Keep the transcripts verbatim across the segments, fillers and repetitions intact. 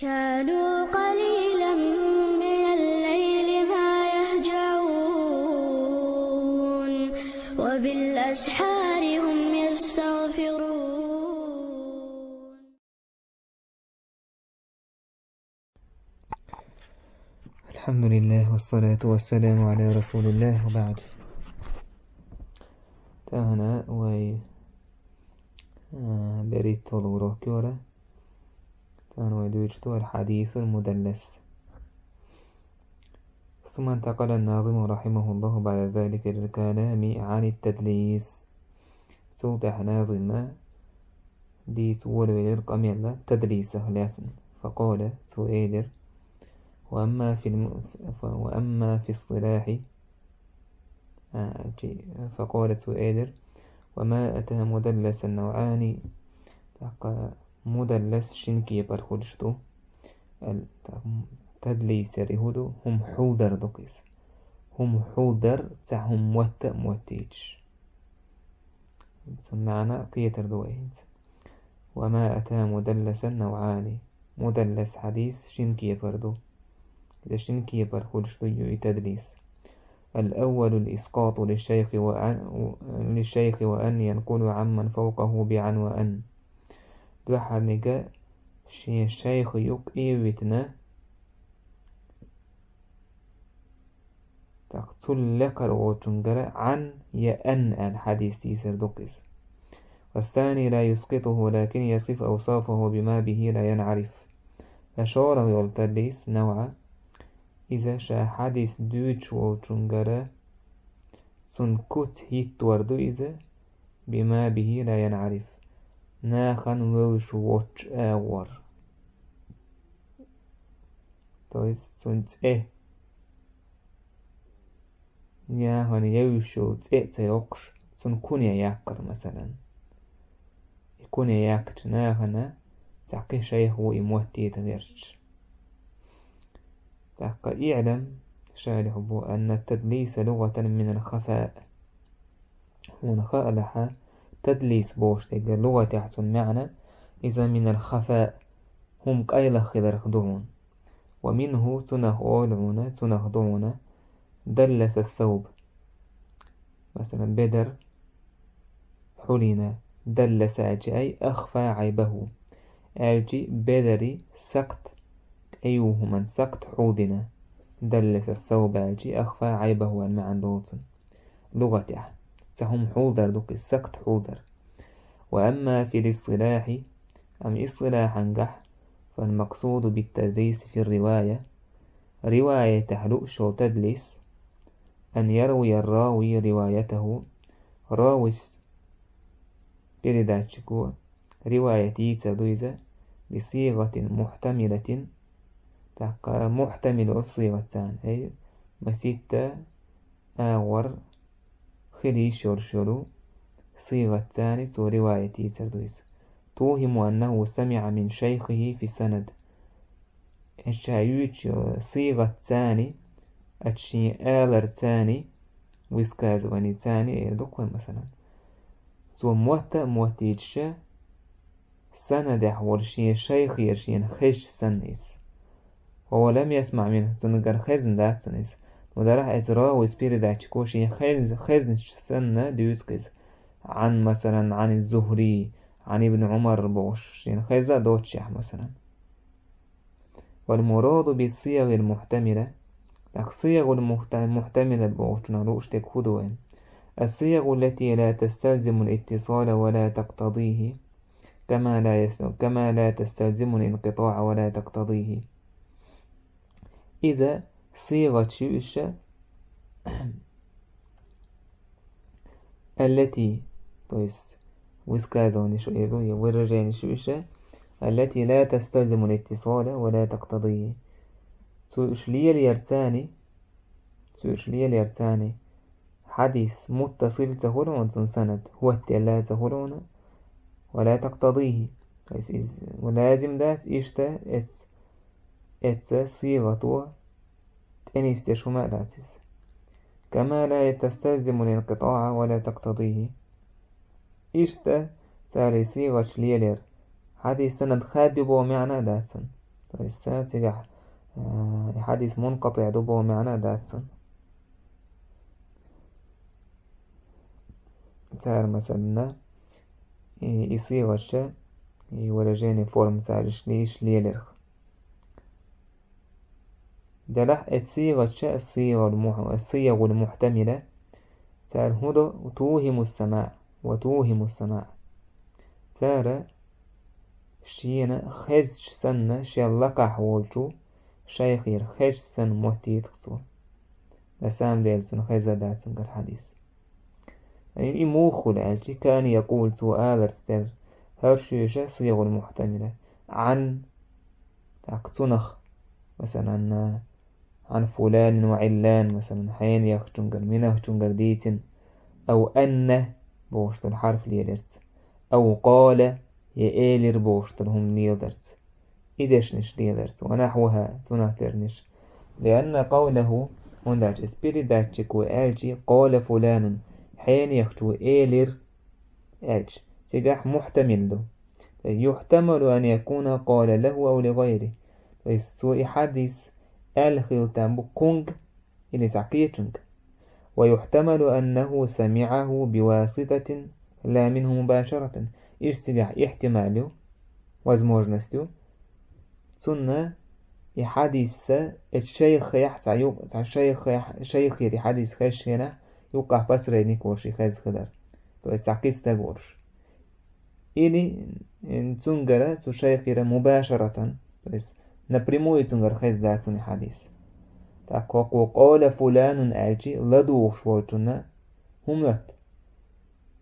كانوا قليلا من الليل ما يهجعون، وبالأسحار هم يستغفرون. الحمد لله والصلاة والسلام على رسول الله وبعد. Тахана вай, а, берит толу урок йора. Тахана вай дуьйцу الحديث المدلس. ثم انتقل الناظم رحمه الله بعد ذلك للكلام عن التدليس. Цул тӀехьа назима дийца волавелира къамел тадлисах лаьцна. فقال, цо элира: وأما في الم-, وأما في اصطلاح, а, чи, فقال, цо элира: وما أتى مدلسا نوعان. ТӀаккха мудаллас шин кепара хуьлуш ду. Ал-, тӀаккха тадлис яра хӀун ду? ХӀума хьулдар ду-кх иза. ХӀума хьулдар, цхьа хӀума мотта а моттийча. Цун маьӀна кхетар ду вай хӀинца. وما أتى مدلسا نوعان. Мудаллас хьадис шин кепара ду. Иза шин кепара хуьлуш ду и тадлис. الأول الإسقاط للشيخ وأن، للشيخ وأن ينقل عمن فوقه بعن وأن. Дуьххьарниг шен шайх юкъе а витина, тӀаккха цул лекхара волчуьнгара عن я أن аьлла хьадис тийсар ду-кх иза. والثاني لا يسقطه ولكن يصف أوصافه بما به لا ينعرف. Ткъа шолгӀа йолу тадлис, навӀа, иза ша хьадис дуьйцуш волчуьнгара цуьнан куц хӀиттор ду иза, بما به لا ينعرف, нахана вевзаш воцчу агӀор. То есть цуьнан цӀе, нахана евзаш йолу цӀе а ца йоккхуш, цуьнан куне яккхар, масалан. И куне яьккхича нахана цхьа кхин шайх ву и моттийта гӀерташ. ТӀаккха اعلم, шарихь бу, أن التدليس لغة من الخفاء. Хьуна хаалахь, тадлис бохуш дерг лугӀатехь цуьнан маьӀна, иза من الخفاء, хӀума къайлаха хиларх ду хьуна. ومنه, цунах олу хьуна, цунах ду хьуна دلس الثوب. Масалан, бедар хьулйина, دلس аьлча, أي أخفى عيبه. Аьлча бедаран сакхт, тӀеюху хӀуманан сакхт хьулдина. دلس الثوب аьлча, أخفى عيبه аьлла маьӀна долу цуьнан. ЛугӀатехь цхьа хӀума хьулдар ду-кх иза, сакхт хьулдар. وأما في الاصطلاح, амма истилахьангахь, فالمقصود بالتدليس في الرواية, риваятехь лууш йолу тадлис, أن يروي الراوي روايته, равис передатчико риваят йийцар ду иза, بصيغة محتملة, тӀаккха мухьтамил йолу сигӀатца, ай, масийтта агӀор хила йиш йолуш йолу сигӀатца цо риваят йийцар ду иза. توهم أنه سمع من شيخه في السند. Ша юьйцучу сигӀатца, оцу шен аларца, высказываница эр ду-кх вай, масалан. Цо мотта а моттийча, санадехь волу шен шайхера шена хезча санна иза. وهو لم يسمع منه, цуьнгара хезна дац цунна иза. Ну, дарахь эца равис передатчико шена хез-, хезнача санна дуьйцу-кх иза. عن, масалан, عن الزهري, عن ابن عمر бохуш, шена хезна а доццушехь, масалан. والمراد بالصيغ المحتملة, тӀаккха сигӀул мухьта-, мухьтамила бохучунах лууш дерг хӀун ду вайн? الصيغ التي لا تستلزم الاتصال ولا تقتضيه, كما لا يس-, كما لا تستلزم الانقطاع ولا تقتضيه. Иза сигӀаташ ю иша, التي, то есть высказыванеш ю, я выраженеш ю иша, التي لا تستلزم الاتصال ولا تقتضيه. Цо уьш лелаярца, цо уьш лелаярца, хьадис муттасил ца хуьлу хьуна цуьнан санад, хӀоттаелла ца хуьлу хьуна, ولا تقتضيه, то есть иза лазим дац, иштта эц-, эцца сигӀато тӀенисдеш хӀума а дац иза. كما لا تستلزم الانقطاع ولا تقتضيه. Иштта цара и сигӀаташ лелаяр хьадис санад хаддо боху маьӀна а дац цуьнан. Иштта цигахь, э, и хьадис мункъатӀиӀ ду боху маьӀна дац цуьнан. Цара, масална, и, и сигӀаташ, и выражение форма цара иштта леларх. Делахь эцу сигӀаташ, сигӀал мух-, сигӀал мухьтамила, цара хӀун до, тухиму сама, ва тухиму сама. Цара шена хезча санна, шен лакхахь волчу шайхера хезча санна моттийта цо. На самом деле цунна хезна дац цуьнгара хьадис. И, и муха хуьлу аьлча, кана якъулу, цо аларца дара, хӀара шуьша сигӀал мухьтамила. Ӏан, тӀаккха цунах, масалан, Ӏан фуланин ва Ӏиллан, масалан, хьенехчуьнгара, минехчуьнгара дийцина, ав анна бохуш долу хьарф леларца, ав къала, я элира бохуш долу хӀума леладарца. И дешнаш леларца, ва нахьвуха, цунах тернаш. Лианна къавлаху, хӀунда аьлча иза передатчико аьлча, къала фуланун, хьенехчо элира аьлча, цигахь мухьтамил ду. Юхьтамалу ан якуна къала лаху ав ли гӀайри. То есть цо и хьадис аьлла хила там бу кхунга или цхьа кхечуьнга. Ва юхьтамалу аннаху самиӀаху биваситатин ла минху мубашаратан. Иштта цигахь ихьтимал ю, возможность ю. Цунна и хьадис эцу шайхехь цхьа ю-, цхьа шайхехь, шайхера и хьадис хезча хенахь, юккъахь посредник волуш и хезна хилар. То есть цхьа кхин стаг волуш. Или, м, цуьнгара, цу шайхера мубашаратан, то есть напрямую цуьнгара хезна дац цунна и хьадис. ТӀаккха хӀокхо къала фуланун аьлча, ладугӀуш волчунна хӀун моьтту?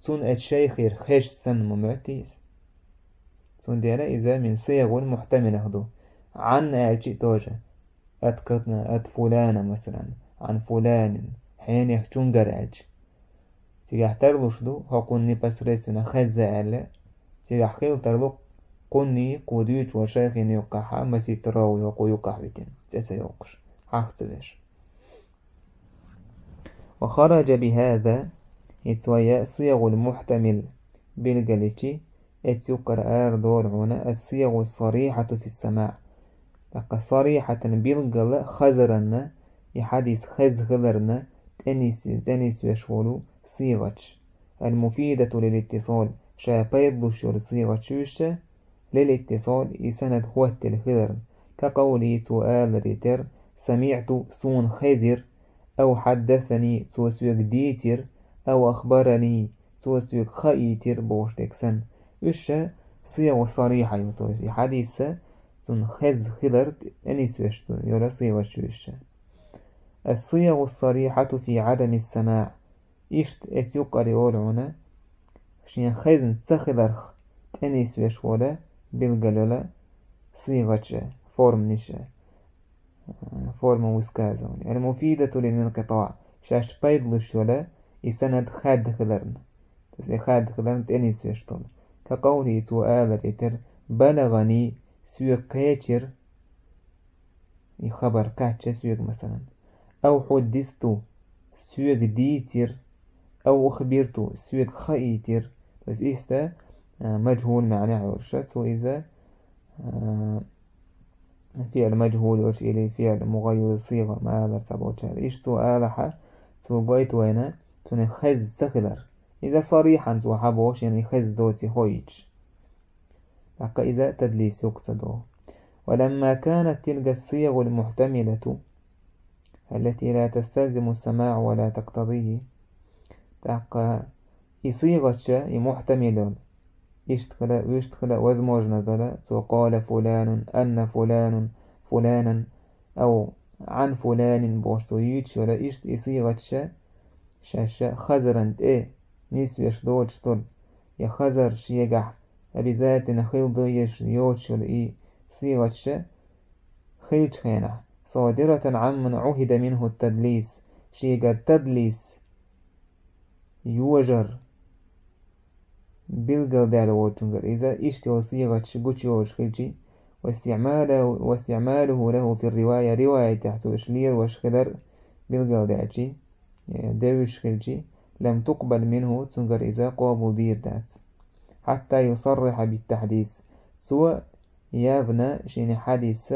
Цунна эцу шайхера хезча санна ма моьтту иза. Цундела иза мин сигӀал мухьтамилах ду. Ӏан аьлча а тоже. Ат кхетна, ат фулана, масалан, Ӏан фуланин, хьенехчуьнгара аьлча. Цигахь тарлуш ду, хӀокхунна непосредственно хезна аьлла, цигахь хила тарлу кхунний, кхо дуьйцуш волу шайхина юккъахьа масийтта равви хӀокхо юккъахь витина, цӀе ца йоккхуш, хьаха ца веш. Ва хараджа бихаза, и цо я сигӀал мухьтамил билгалча, эцу юккъара ара долу хьуна ас-сигӀу ас-сарихьату фи ссамаӀ. ТӀаккха сарихьатан билггала хазаранна, и хьадис хезна хиларна тӀенис-, тӀенисвеш волу сигӀаташ. Ал-муфидату лил-иттисал, ша пайдалуш йолу сигӀаташ ю уьш, лил-иттисал, и санад хӀоттийна хиларна. Ка къавлихи, цо аларе терра, самиӀту, суна хезира, ав хьаддасани, цо соьга дийцира, ав ахбарани, цо соьга хаийтира бохуш дерг санна. Уьш ша сигӀу сарихьа ю, то есть и хьадис цунна хезна хилар тӀенисвеш йолу сигӀаташ ю уьш ша. Ас-сигӀу ас-сарихьату фи Ӏадами ссамаӀ. Иштта эцу юккъара олу хьуна, шен хезна ца хиларх тӀенисвеш волу билггал йолу сигӀаташ, форманаш, форма высказывания. Ал-муфидату лил-инкъитаӀ, шаьш пайдалуш йолу и санад хаьдда хиларна. То есть и хаьдда хиларна тӀенисвеш долу. Ка къавлихи, цо аларе терра, балагӀани, соьга кхечира, и хабар кхаьчча соьга, масалан. Ав хьуддисту, соьга дийцира, ав ухбирту, соьга хаийтира. То есть иштта, а, маджхӀул маьӀна йолуш, цо иза, а, фиӀл маджхӀул йолуш или фиӀл мугӀаййару сигӀа ма алара цхьаболчара. Иштта цо алахьа, цо гойту вайна, цунна хезна ца хилар. Иза сарихьан цо хьабохуш, яъни хезна доций хоуьйтуш. ТӀаккха иза тадлис юкъа ца догӀу. ولما كانت تلك الصيغ المحتملة التي لا تستلزم السماع ولا تقتضيه. ТӀаккха и сигӀаташ, и мухьтамил йолу, иштта хила, вуьшта хила возможно долу, цо къала фуланун, анна фуланун, фуланан, ав Ӏан фуланин бохуш цо юьйцуш йолу, иштта и сигӀаташ, шаьш хазаран тӀе нисвеш доцуш долу, я хазар шегахь обязательно хила дезаш йоцуш йолу и сигӀаташ хилчу хенахь, صادرة عمن عهد منه التدليس, шегара тадлис йожар билгалдаьлла волчуьнгара иза иштта йолу сигӀаташ гучуйолуш хилчий, واستعماله، واستعماله له في الرواية, риваятехь цо уьш лелош хилар билгалдаьлчий, э, девзаш хилчий, لم تقبل منه, цуьнгара иза къобал дийр дац. حتى يصرح بالتحديث. Цо явно шена хьадис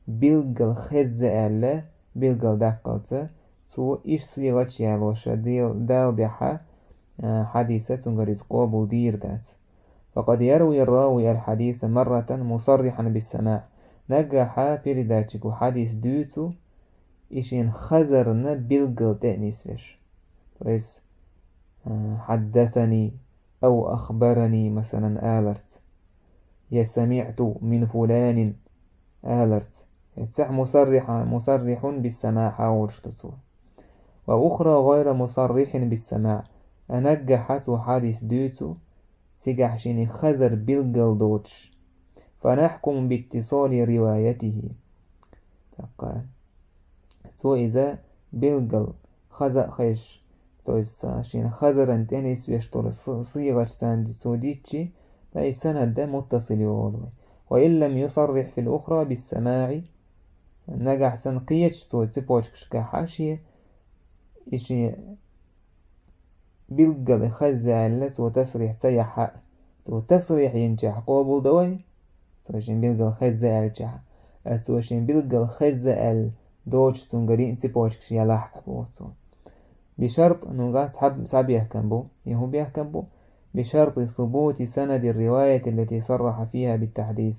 билггал хезза аьлла, билггал даккхалца, цо иштта сигӀаташ ялоша Дал-, Дала дехьа, а, хьадис цунгара иза къобал дийр дац. فقد يروي الراوي الحديث مرة مصرحا بالسماع. Наггахьа передатчико хьадис дуьйцу, и шена хазарна билггал тӀе а нисвеш. То есть, а, حدثني أو أخبرني, масалан, аларца. Я سمعت من فلان аларца. Эццахь مصرحا، مصرح بالسماع хьагӀуьрш ду цо. وأخرى غير مصرح بالسماع. А наггахьа цо хьадис дуьйцу, цигахь шена хазар билггал доцуш. فنحكم باتصال روايته. ТӀаккха цо иза билггал хаза а хезаш, то есть, а, шена хазаран тӀе нисвеш долу с-, сигӀаташ царна цо дийцчи, ткъа и санад а муттасил йогӀу вай. وإن لم يصرح في الأخرى بالسماع. Нагахь санна кхечу цо цепочкашкахьа шен, и шен билггал хезза аьлла, цо тасрих ца яхьа а, цо тасрих йинчехь къобал до вай, цо шен билггал хезза аьлчехь, а цо шен билггал хезза аьлла доцуш цунгара йиъна цепочкаш ялахь а боху цо. بشرط, ну, га цхьа, цхьа бехкам бу, и хӀун бехкам бу? بشرط ثبوت سند الرواية التي صرح فيها بالتحديث.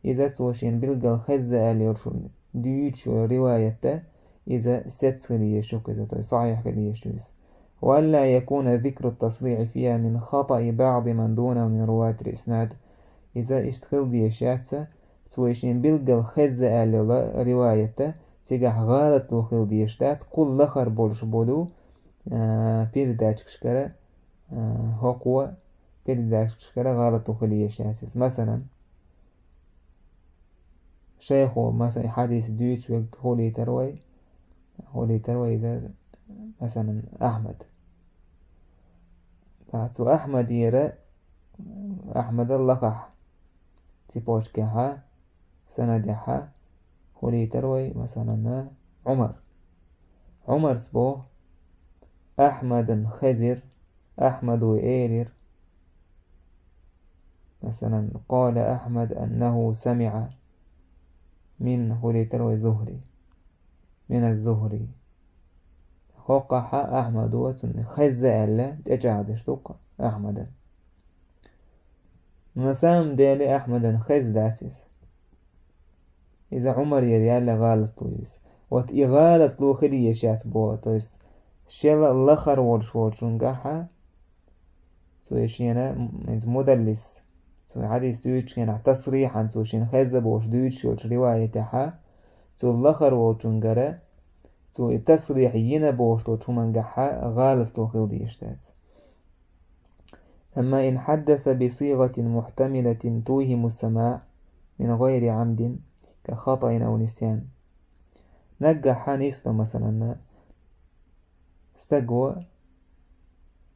Иза цо шен билггал хезза аьлла йолуш дуьйцуш йолу риваят а, иза сец хила езаш ю иза, то есть сахьихь хила езаш ю иза. وألا يكون ذكر التصريح فيها من خطأ بعض من دونه من رواة الإسناد. Иза иштта хила дезаш яц, цо и шен билггал хезза аьлла йолу риваят а, цигахь гӀалатло хила дезаш дац, кхул лахара болуш болу, а, передатчикашкара, а, хӀокхо передатчикашкара гӀалатло хила езаш яц иза. Масалан, шайхо, масалан, хьадис дуьйцу верг хӀулийтар вай, хӀулийтар вай иза, масалан, Ахьмад. Ткъа цу Ахьмадера, Ахьмада лахахь цепочкехьа, санадехьа хӀулийтар вай, масалан, Ӏумар. Ӏумарс боху, Ахьмадан хезира, Ахьмадо элира, масалан, قال أحمد أنه سمع من, хӀулийтар вай, Зухри, من الزهري. ХӀокхахьа Ахьмадо цунна хезза аьлла, тӀечӀагӀдеш ду-кх Ахьмадан. Но на самом деле Ахьмадан хезна дац иза. Иза Ӏумарера яьлла гӀалатло ю иза. Вот и гӀалатло хила езаш яц боху, то есть шел лахара волуш волчунгахьа, цо и шена, м, иза мудаллис, цо хьадис дуьйцучу хенахь тасрихьан цо шена хезна бохуш дуьйцуш йолчу риваятехьа, цо лахара волчунгара, цо и тасрихь йина бохуш долчу хӀумангахьа гӀалатло хила дезаш дац. أما إن حدث بصيغة محتملة توهم السماع من غير عمد كخطأ أو نسيان. Наггахьа нисло, масалан, стаго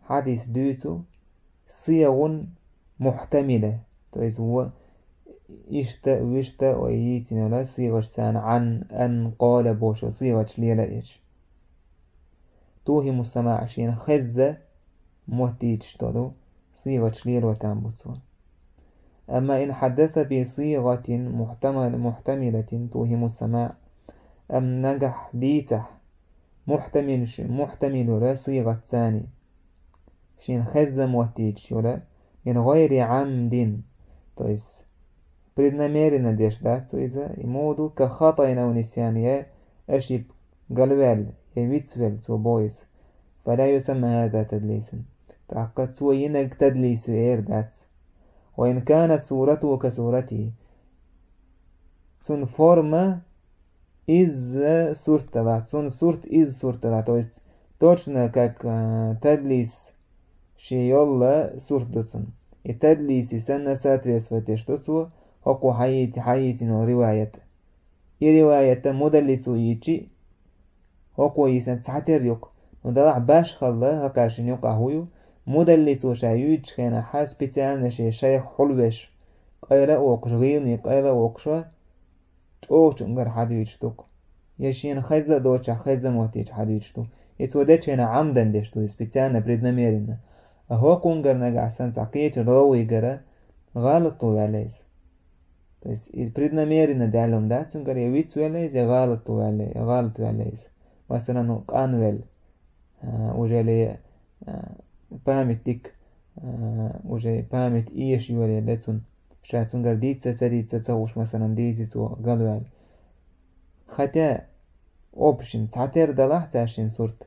хьадис дуьйцу сигӀатун мухьтамила, то есть во иштта, вуьшта, ой, йийцина йолу сигӀаташ царна Ӏан, ан, къола бохуш йолу сигӀаташ лела эш. Тухиму самаъ, шена хезна моттуьйтуш долу сигӀаташ лело там бу цо. Амма ин хьаддаса би сигӀатин мухьтамал-, мухьтамилатин тухиму самаъ. Амма нагахь дийцахь, мухьтамил ш-, мухьтамил йолу сигӀат царна, шена хезна моттуьйтуш йолу, мин гӀайри Ӏамдин, то есть преднамеренно деш дац цо иза, и муха ду, ка хатаин ау нисьян, я ошибка, галваьлла, я вицвелла цо боху иза. Фала юсамма хаза тадлисан. ТӀаккха цо йинарг тадлис ю эр дац. Ва ин канат суратуху ка суратихи. Цуьнан форма изза сурт далахь, цуьнан сурт изза сурт далахь, то есть точно как, а, тадлис шен йолла сурт ду цуьнан. И тадлисе санна соответствовать деш ду цо, хӀокхо хьайийти-, хьайийцина йолу риваят. И риваят мудаллисо йийцичи, хӀокхо йийцинарг цхьатерра ю-кх. Ну, далахь башхалла, хӀокхаьршина юкъахь хӀун ю, мудаллисо ша юьйцучу хенахь специально шен шайх хьулвеш, къайла а воккхуш, гӀийлане къайла а воккхуш, чӀогӀачунгара хьадуьйцуш ду-кх. Я шена хезна а доцучохь хезна моттийча хьадуьйцуш ду. И цо дечу хенахь Ӏамдан деш ду, и специально, преднамеренно. А хӀокхунгара нагахь санна цхьа кхечу равигара гӀалат ду ваьлла иза. То есть и преднамеренно даьлла хӀума дац цуьнгара, я вицвелла иза, я гӀалат ваьлла, я гӀалат ваьлла иза. Масалан, ну, къанвелла, а, уже ли, а, память дика, а, уже память эшайолаелла цунна. Ша цуьнгара дийца ца дийца ца хууш, масалан, дийзи цо галваьлла. Хотя общем, цхьатера далахь цаьршинна сурт.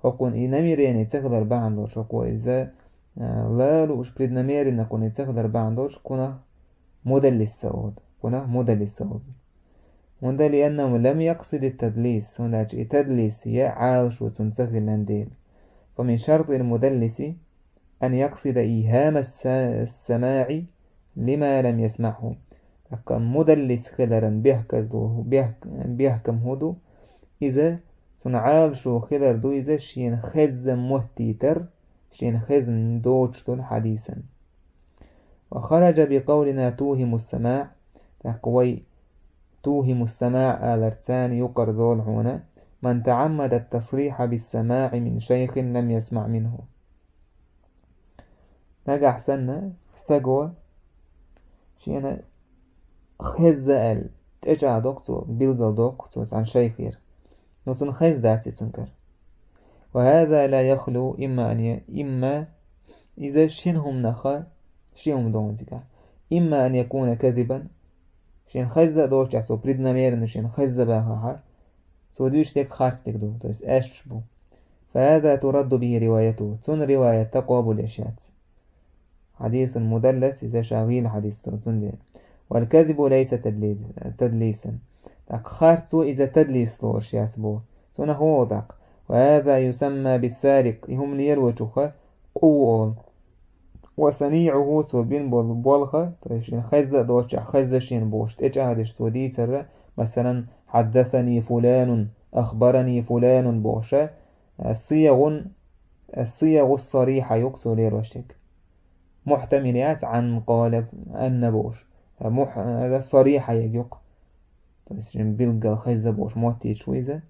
ХӀокхунна и намерение ца хилар бахьана долуш, хӀокхо иза, а, ла лууш преднамеренно кхунна и ца хилар бахьана долуш, кхунах мудаллис ца олу. Кхунах мудаллис ца олу. ХӀунда لأنه لم يقصد التدليس, хӀунда аьлча и тадлис я Ӏалашо цунна ца хилла дела. فمن شرط المدلس أن يقصد إيهام الس-، السماع لما لم يسمعه. ТӀаккха мудаллис хиларан бехказло-, бех-, бехкам хӀун ду? Иза цунна Ӏалашо хилар ду, иза шена хезна моттийтар, шена хезна доцуш долу хьадисан. وخرج بقولنا توهم السماع, тӀаккха вай توهم السماع аларца юкъара долу хьуна, من تعمد التصريح بالسماع من شيخ لم يسمع منه. Нагахь санна стаго шена хезна аьлла, тӀечӀагӀдоккху цо, билгалдоккху цо цхьана шайхера. Ну цунна хезна дац и цуьнгара. وهذا لا يخلو إما أن ي-، إما, иза шина хӀуманах, ши хӀума догӀу цигахь. إما أن يكون كذبا, шена хезна а доцучохь цо преднамеренно шена хезна бахахьа, цо дуьйцуш дерг харц дерг ду, то есть аьшпаш бу. فهذا ترد به روايته, цунна риваят къобалъеш яц. Хьадисан мудаллас иза ша вийна хьадис ду цундела. والكذب ليس تدليس-, تدليسا. ТӀаккха харцо иза тадлис лоруш яц боху. Цунах вогӀу тӀаккха. وهذا يسمى بالسارق, и хӀума лелочух къу ву олу. وصنيعه, цо бина болу болх, то есть шена хезна а доцучохь хезна шена бохуш, тӀечӀагӀдеш цо дийцар, масалан, حدثني فلان، أخبرني فلان бохуш, а, сиягӀун, а, сиягӀу сарихьа юкъа цо лелош дерг. Мухьтамил яц عن قال أن бохуш. А, мух-, а, сарихьа ерг юкъа. То есть шена билггал хезна бохуш моттийча ву иза.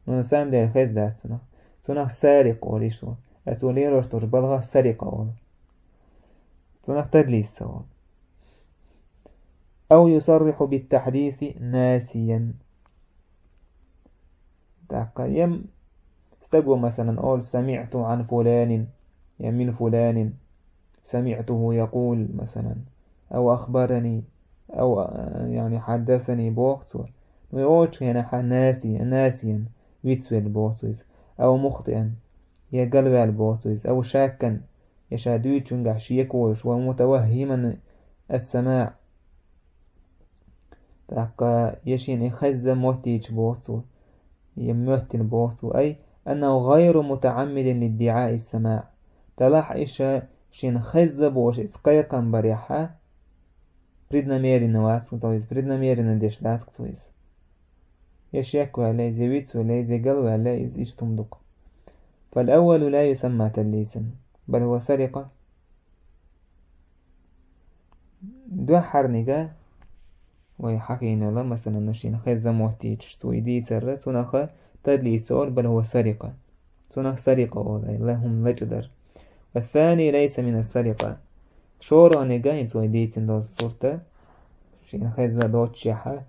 Ну на самом деле хезна дац цунах. Цунах сарикъ олу иштта. Ткъа цо лелош долчу балхах сарикъа олу. Цунах тадлис ца олу. أو يصرح بالتحديث ناسيا. ТӀаккха я стаго, масалан, олу: سمعت عن فلان, я من فلان سمعته يقول, масалан, أو أخبرني, أو, а, яъни, حدثني боху цо. Ну, и олучу хенахь ناسيا, ناسيا, вицвелла боху цо иза. أو مخطئا, я галваьлла боху цо иза. أو شاكا, я ша дуьйцучуьнгахь шек волуш, ومتوهما السماع. ТӀаккха я шена и хезна моттийча боху цо, я моьттина боху цо, أي أنه غير متعمد لادعاء السماع. Талахь и ша шена хезна бохуш иза кхайкхам барехьа, преднамеренно вац, то есть преднамеренно деш дац цо иза. Я шек ваьлла иза, я вицвелла иза, я галваьлла иза, иштта хӀума ду-кх. فالأول لا يسمى تدليسا، بل هو سرقة. Дуьххьарниг, вай хьахийнарг, масалан, шена хезна моттийча цо и дийцар, цунах тадлис ца олу, بل هو سرقة. Цунах сарикъа олу, ай, ла хӀума лачкъадар. والثاني ليس من السرقة. ШоргӀаниг, хӀинца вай дийцина долу сурт, шена хезна доцучехьа,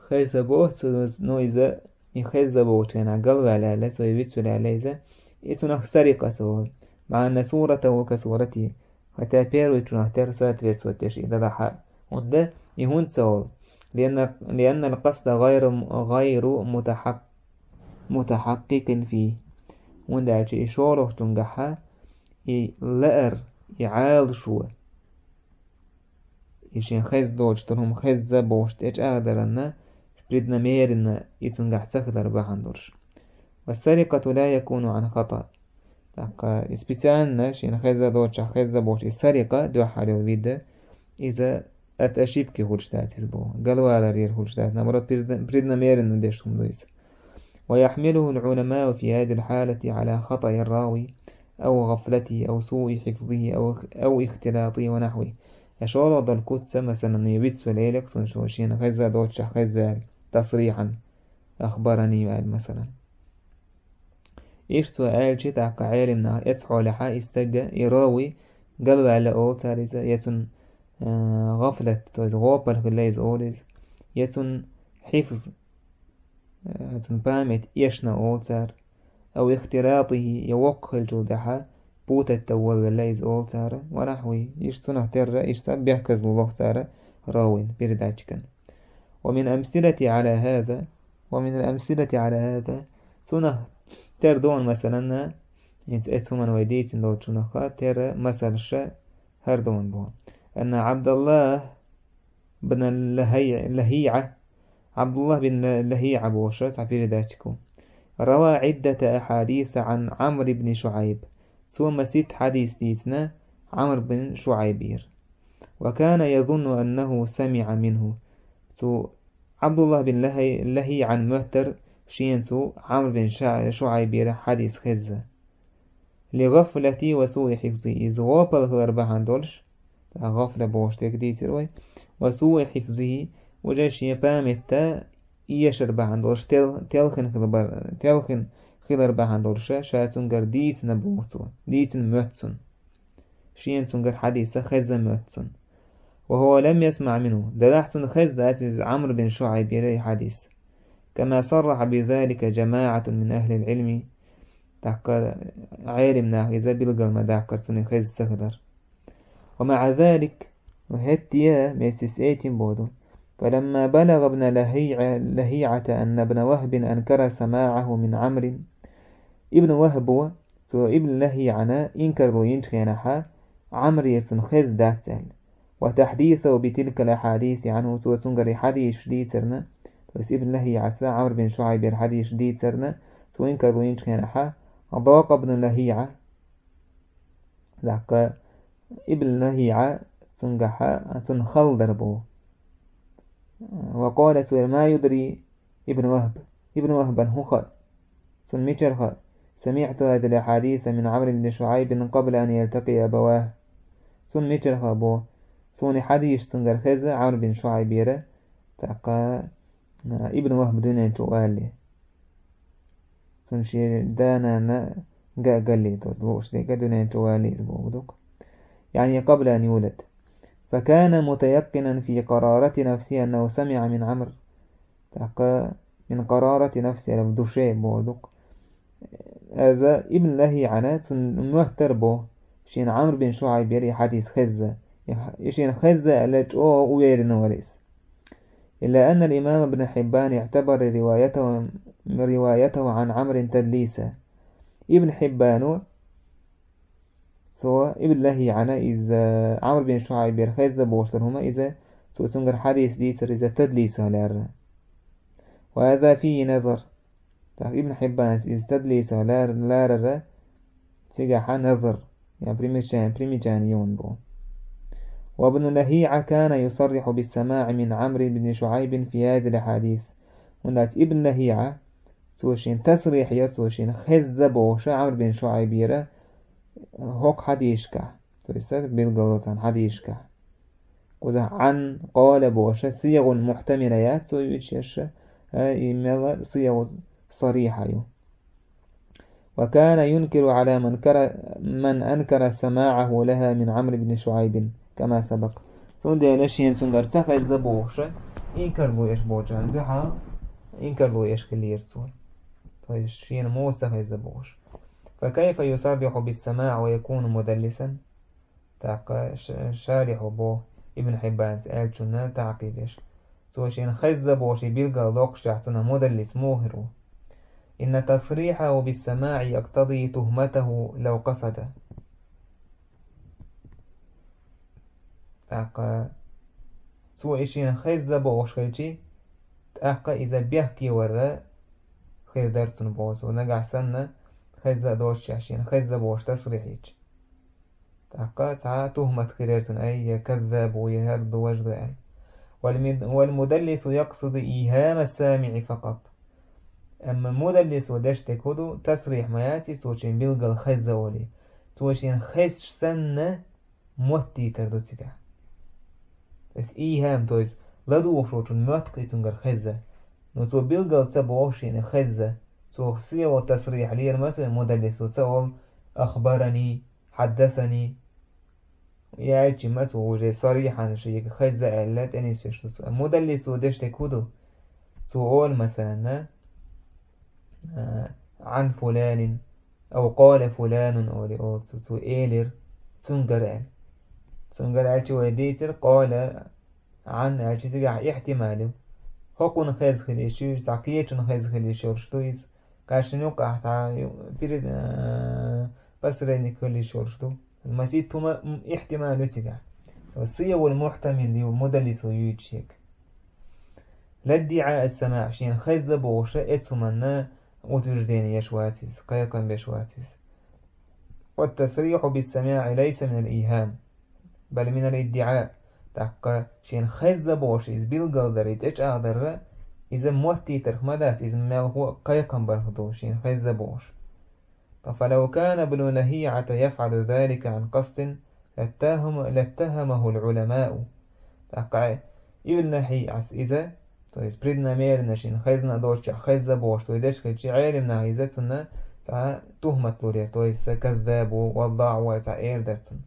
хезна боху цо, ну, иза, и хезна бохучу хенахь галваьлла аьлла, цо и вицвелла аьлла иза, и цунах сарикъа ца олу. مع أن صورته كصورته. Хотя первый чунах тера соответствовать деш и далахь а. ХӀунда и хӀунда ца олу? لأن، لأن القصد غير، غير متحق-، متحقق فيه. ХӀунда аьлча и шолгӀачуьнгахьа и лаар, и Ӏалашо, и шен хезна доцуш долу хӀума хезна бохуш тӀечӀагӀдаранна, преднамеренно и цуьнгахь ца хилар бахьана долуш. والسرقة لا يكون عن خطأ. ТӀаккха и специально шена хезна доцучохь хезна бохуш и сарикъа дуьххьара йолу вид, иза от ошибки хуьлуш дац иза боху. Галваларера хуьлуш дац. Наоборот, предна-, преднамеренно деш хӀума ду иза. ويحمله العلماء في هذه الحالة على خطأ الراوي أو غفلته أو سوء حفظه أو، أو اختلاطه ونحوه. Я шолгӀа долу куц, масалан, и вицвелла элира цунна, шо шена хезна доцучохь хезна аьлла, تصريحا، أخبرني аьлла, масалан. Иштта цо аьлча, тӀаккха Ӏелам наха эцхьолехьа и стаг, и равий, галваьлла олу цара иза, я цунна э, гӀафлат, то есть гӀопал хилла иза олу иза, я цуьнан хьифз, э, цуьнан память эшна олу цара, ау ихтилатихи, я воккха хиллачул тӀаьхьа путать тӀе волавелла иза олу цара, ва нахьвихи, иштта цунах терра, иштта бехказло лоху цара равин, передатчикан. Ва мин амсилати Ӏала хаза, ва мин амсилати Ӏала хаза, цунах тера ду хьуна масалан, хӀинца эцу хӀуманна вай дийцина долчунах тера масалш хӀара ду хьуна боху. Анна Ӏабдаллах бин Лахи-, ЛахиӀа, Ӏабдуллах бин Ла-, ЛахиӀа бохуш цхьа передатчик ву. Рава Ӏиддата ахьадиса Ӏан Ӏамр ибн ШуӀайб. Цо масийтта хьадис дийцина Ӏамр бин ШуӀайбера. Ва кана язунну аннаху самиӀа минху. Цу Ӏабдуллах бин Лахи-, ЛахиӀан моьттар шена цу Ӏамр бин Ша-, ШуӀайбера хьадис хезза. Ли гӀафлати ва суи хьифзи. Иза гӀопал хилар бахьана долуш, тӀаккха гӀафла бохуш дерг дийцира вай. Ва суи хьифзихи, уже шен памятта эшар бахьана долуш, тел-, телхина хилар, телхина хилар бахьана долуш, ша цуьнгара дийцина боху цо, дийцина моьтту цунна. Шена цуьнгара хьадиса хезза моьтту цунна. Ва хӀува лам ясмаӀ минху. Делахь цунна хезна дац иза Ӏамр бин ШуӀайбера и хьадис. Кама сарраха бизалика жамаӀатун мин ахлил Ӏилми. ТӀаккха Ӏелим наха иза билгал ма даккхара цунна хезна ца хилар. Ва маӀа залик, ва хӀетте а, вместе с этим боху. Фаламма балагӀа ибна ЛахиӀа-, ЛахиӀата анна ибна Вахбин анкара самаӀаху мин Ӏамрин. Ибн Вахбо, цо Ибн ЛахиӀана инкарло йинчу хенахьа, Ӏамрера цунна хезна дац аьлла. Ва тахьдисаху битилкал ахьадиси Ӏанху, цо цуьнгара и хьадисаш дийцарна, то есть Ибн ЛахиӀас Ӏамр бин ШуӀайбера хьадисаш дийцарна, цо инкарло йинчу хенахьа, дакъа Ибн ЛахиӀа, даккха Ибн ЛахиӀа цуьнгахьа, цунна хала дара боху. Ва къала, цо элира: «Ма юдри Ибн Вахб, Ибн Вахбан хӀун хаьа? Цунна мичара хаьа? СамиӀту хазил ахьадиса мин Ӏамр ибн ШуӀайбин къабла ан ялтакъия абаваху». Цунна мичара хаьа боху? Суна и хьадисаш цуьнгара хезна Ӏамр бин ШуӀайбера, тӀаккха, а, Ибн Вахб дуьнен чу валале. Цунна шен да-нана ган а галле, то лууш дерг а дуьнен чу валале иза боху дукха. Яъни къабла ан юлад. Факана мутаяккъинан фи къарарати нафсихи аннаху самиӀа мин Ӏамр. ТӀаккха мин къарарати нафсихи, в душе боху дукха. Иза Ибн ЛахиӀана цунна моьттар боху, шена Ӏамр бин ШуӀайбера и хьадис хезна. И х-, и шена хезна аьлла чӀогӀа уверенно вара иза. Илла анна ал-имам Ибн Хьиббан иӀтабара риваятаху, риваятаху Ӏан Ӏамрин тадлиса. Ибн Хьиббано, цо Ибн ЛахиӀана иза Ӏамр бин ШуӀайбера хезна бохуш дара хӀума, иза цо цуьнгара хьадис дийцар иза тадлисах лаьрра. Ва хаза фийхи назар. ТӀаккха Ибн Хьиббанас иза тадлисах лар-, ларара цигахьа назар, яъни примечание, примечание йолун бу. Ва Ибн ЛахиӀа кана юсарриху биссамаӀи мин Ӏамр ибн ШуӀайбин фи хазил ахьадис. ХӀунда аьлча Ибн ЛахиӀа, цо шен тасрихь йо, цо шен хезна бохуша Ӏамр бин ШуӀайбера хӀокху хьадисашкахь, то есть билгало царна хьадисашкахь. Кхузахь Ӏан, къала бохуша сигӀун мухьтамила яц цо юьйцуш ерш, а, и мел сигӀу сарихьа ю. Ва кана юнкиру Ӏала ман кара-, ман анкара самаӀаху лаха мин Ӏамр ибн ШуӀайбин, кама сабакъ. Цундела шена цуьнгара ца хезна бохуша, инкарло еш болчарна дуьхьал инкарло еш хиллера цо. То есть шена муха ца хезна бохуш. Фа кайфа юсарриху биссамаӀ ва якуну мудаллисан? ТӀаккха ш-, шарихьо боху Ибн Хьиббанас аьллачунна таӀкъиб еш. Цо шена хезна бохуш и билгал доккхушехь цунах мудаллис муха хир ву? Инна тасрихьаху биссамаӀи яктади тухматаху лав къасада. ТӀаккха цо и шена хезна бохуш хилчи, тӀаккха иза бехке варра хир дара цунна боху цо. Нагахь санна хезна а доцуш шена хезна бохуш тасрихь йича. ТӀаккха цхьа тухмат хир яра цунна, ай, я каззаб ву, я хӀара ду, важа ду аьлла. Вал мид-, вал мудаллису якъсиду ихӀама самиӀи факъат. Амма мудаллисо деш дерг хӀун ду, тасрихь ма яц иза, цо шена билггал хезна олий. Цо шена хезча санна моттийтар ду цигахь. Иза ихӀам, то есть ладугӀуш волчун моьтту-кх и цуьнгара хезна. Но цо билггал ца боху шена хезна. Цо сигӀу тасрихь лера ма ца, мудаллисо ца олу: «Ахбарани», «Хьаддасани». И аьлчи ма цо уже сарихьан шега хезза аьлла тӀенисвеш ду цо. Мудаллисо деш дерг хӀун ду? Цо олу, масалан, а, «Ӏан фуланин», ав «Къала фуланун», олий олу цо, цо элира, цуьнгара аьлла. Цуьнгара аьлчи вай дийцира, «Къала Ӏан» аьлчи цигахь ихтимал ю. ХӀокхунна хезна хила йиш ю иза, цхьа кхечунна хезна хила йиш йолуш ду иза. Кхаьчна юккъехь цхьа ю-, перед-, а, посредник хила йиш йолуш ду. Масийтта хӀума, м, ихтимал ю цигахь. Сиявул мухьтамил ю мудаллисо юьйцуш ерг. Ла иддиӀа ас-самаӀ, шена хезна бохуш, эцу хӀуманна утверждение еш вац иза, кхайкхам беш вац иза. Ва ат-тасрихьу бис-самаӀи лайса минал ихьам, бал минал иддиӀа. ТӀаккха шена хезна бохуш иза билгалдар, и тӀечӀагӀдар, иза моттийтарх ма дац, иза мелхо а кхайкхам барх ду, шена хезна бохуш. Ткъа фалав кана ибну Лахьиъата яфӀалу залика Ӏан къасдин, латтахьама-, латтахьамахьул Ӏуламау. ТӀаккха Ибн Лахьиъас иза, то есть преднамеренно шена хезна а доцучохь хезна бохуш цо деш хилчи, Ӏелам наха иза цунна цхьа тухмат лурера, то есть каззаб ву, ваддаӀ ву аьлла цхьа эр дара цунна.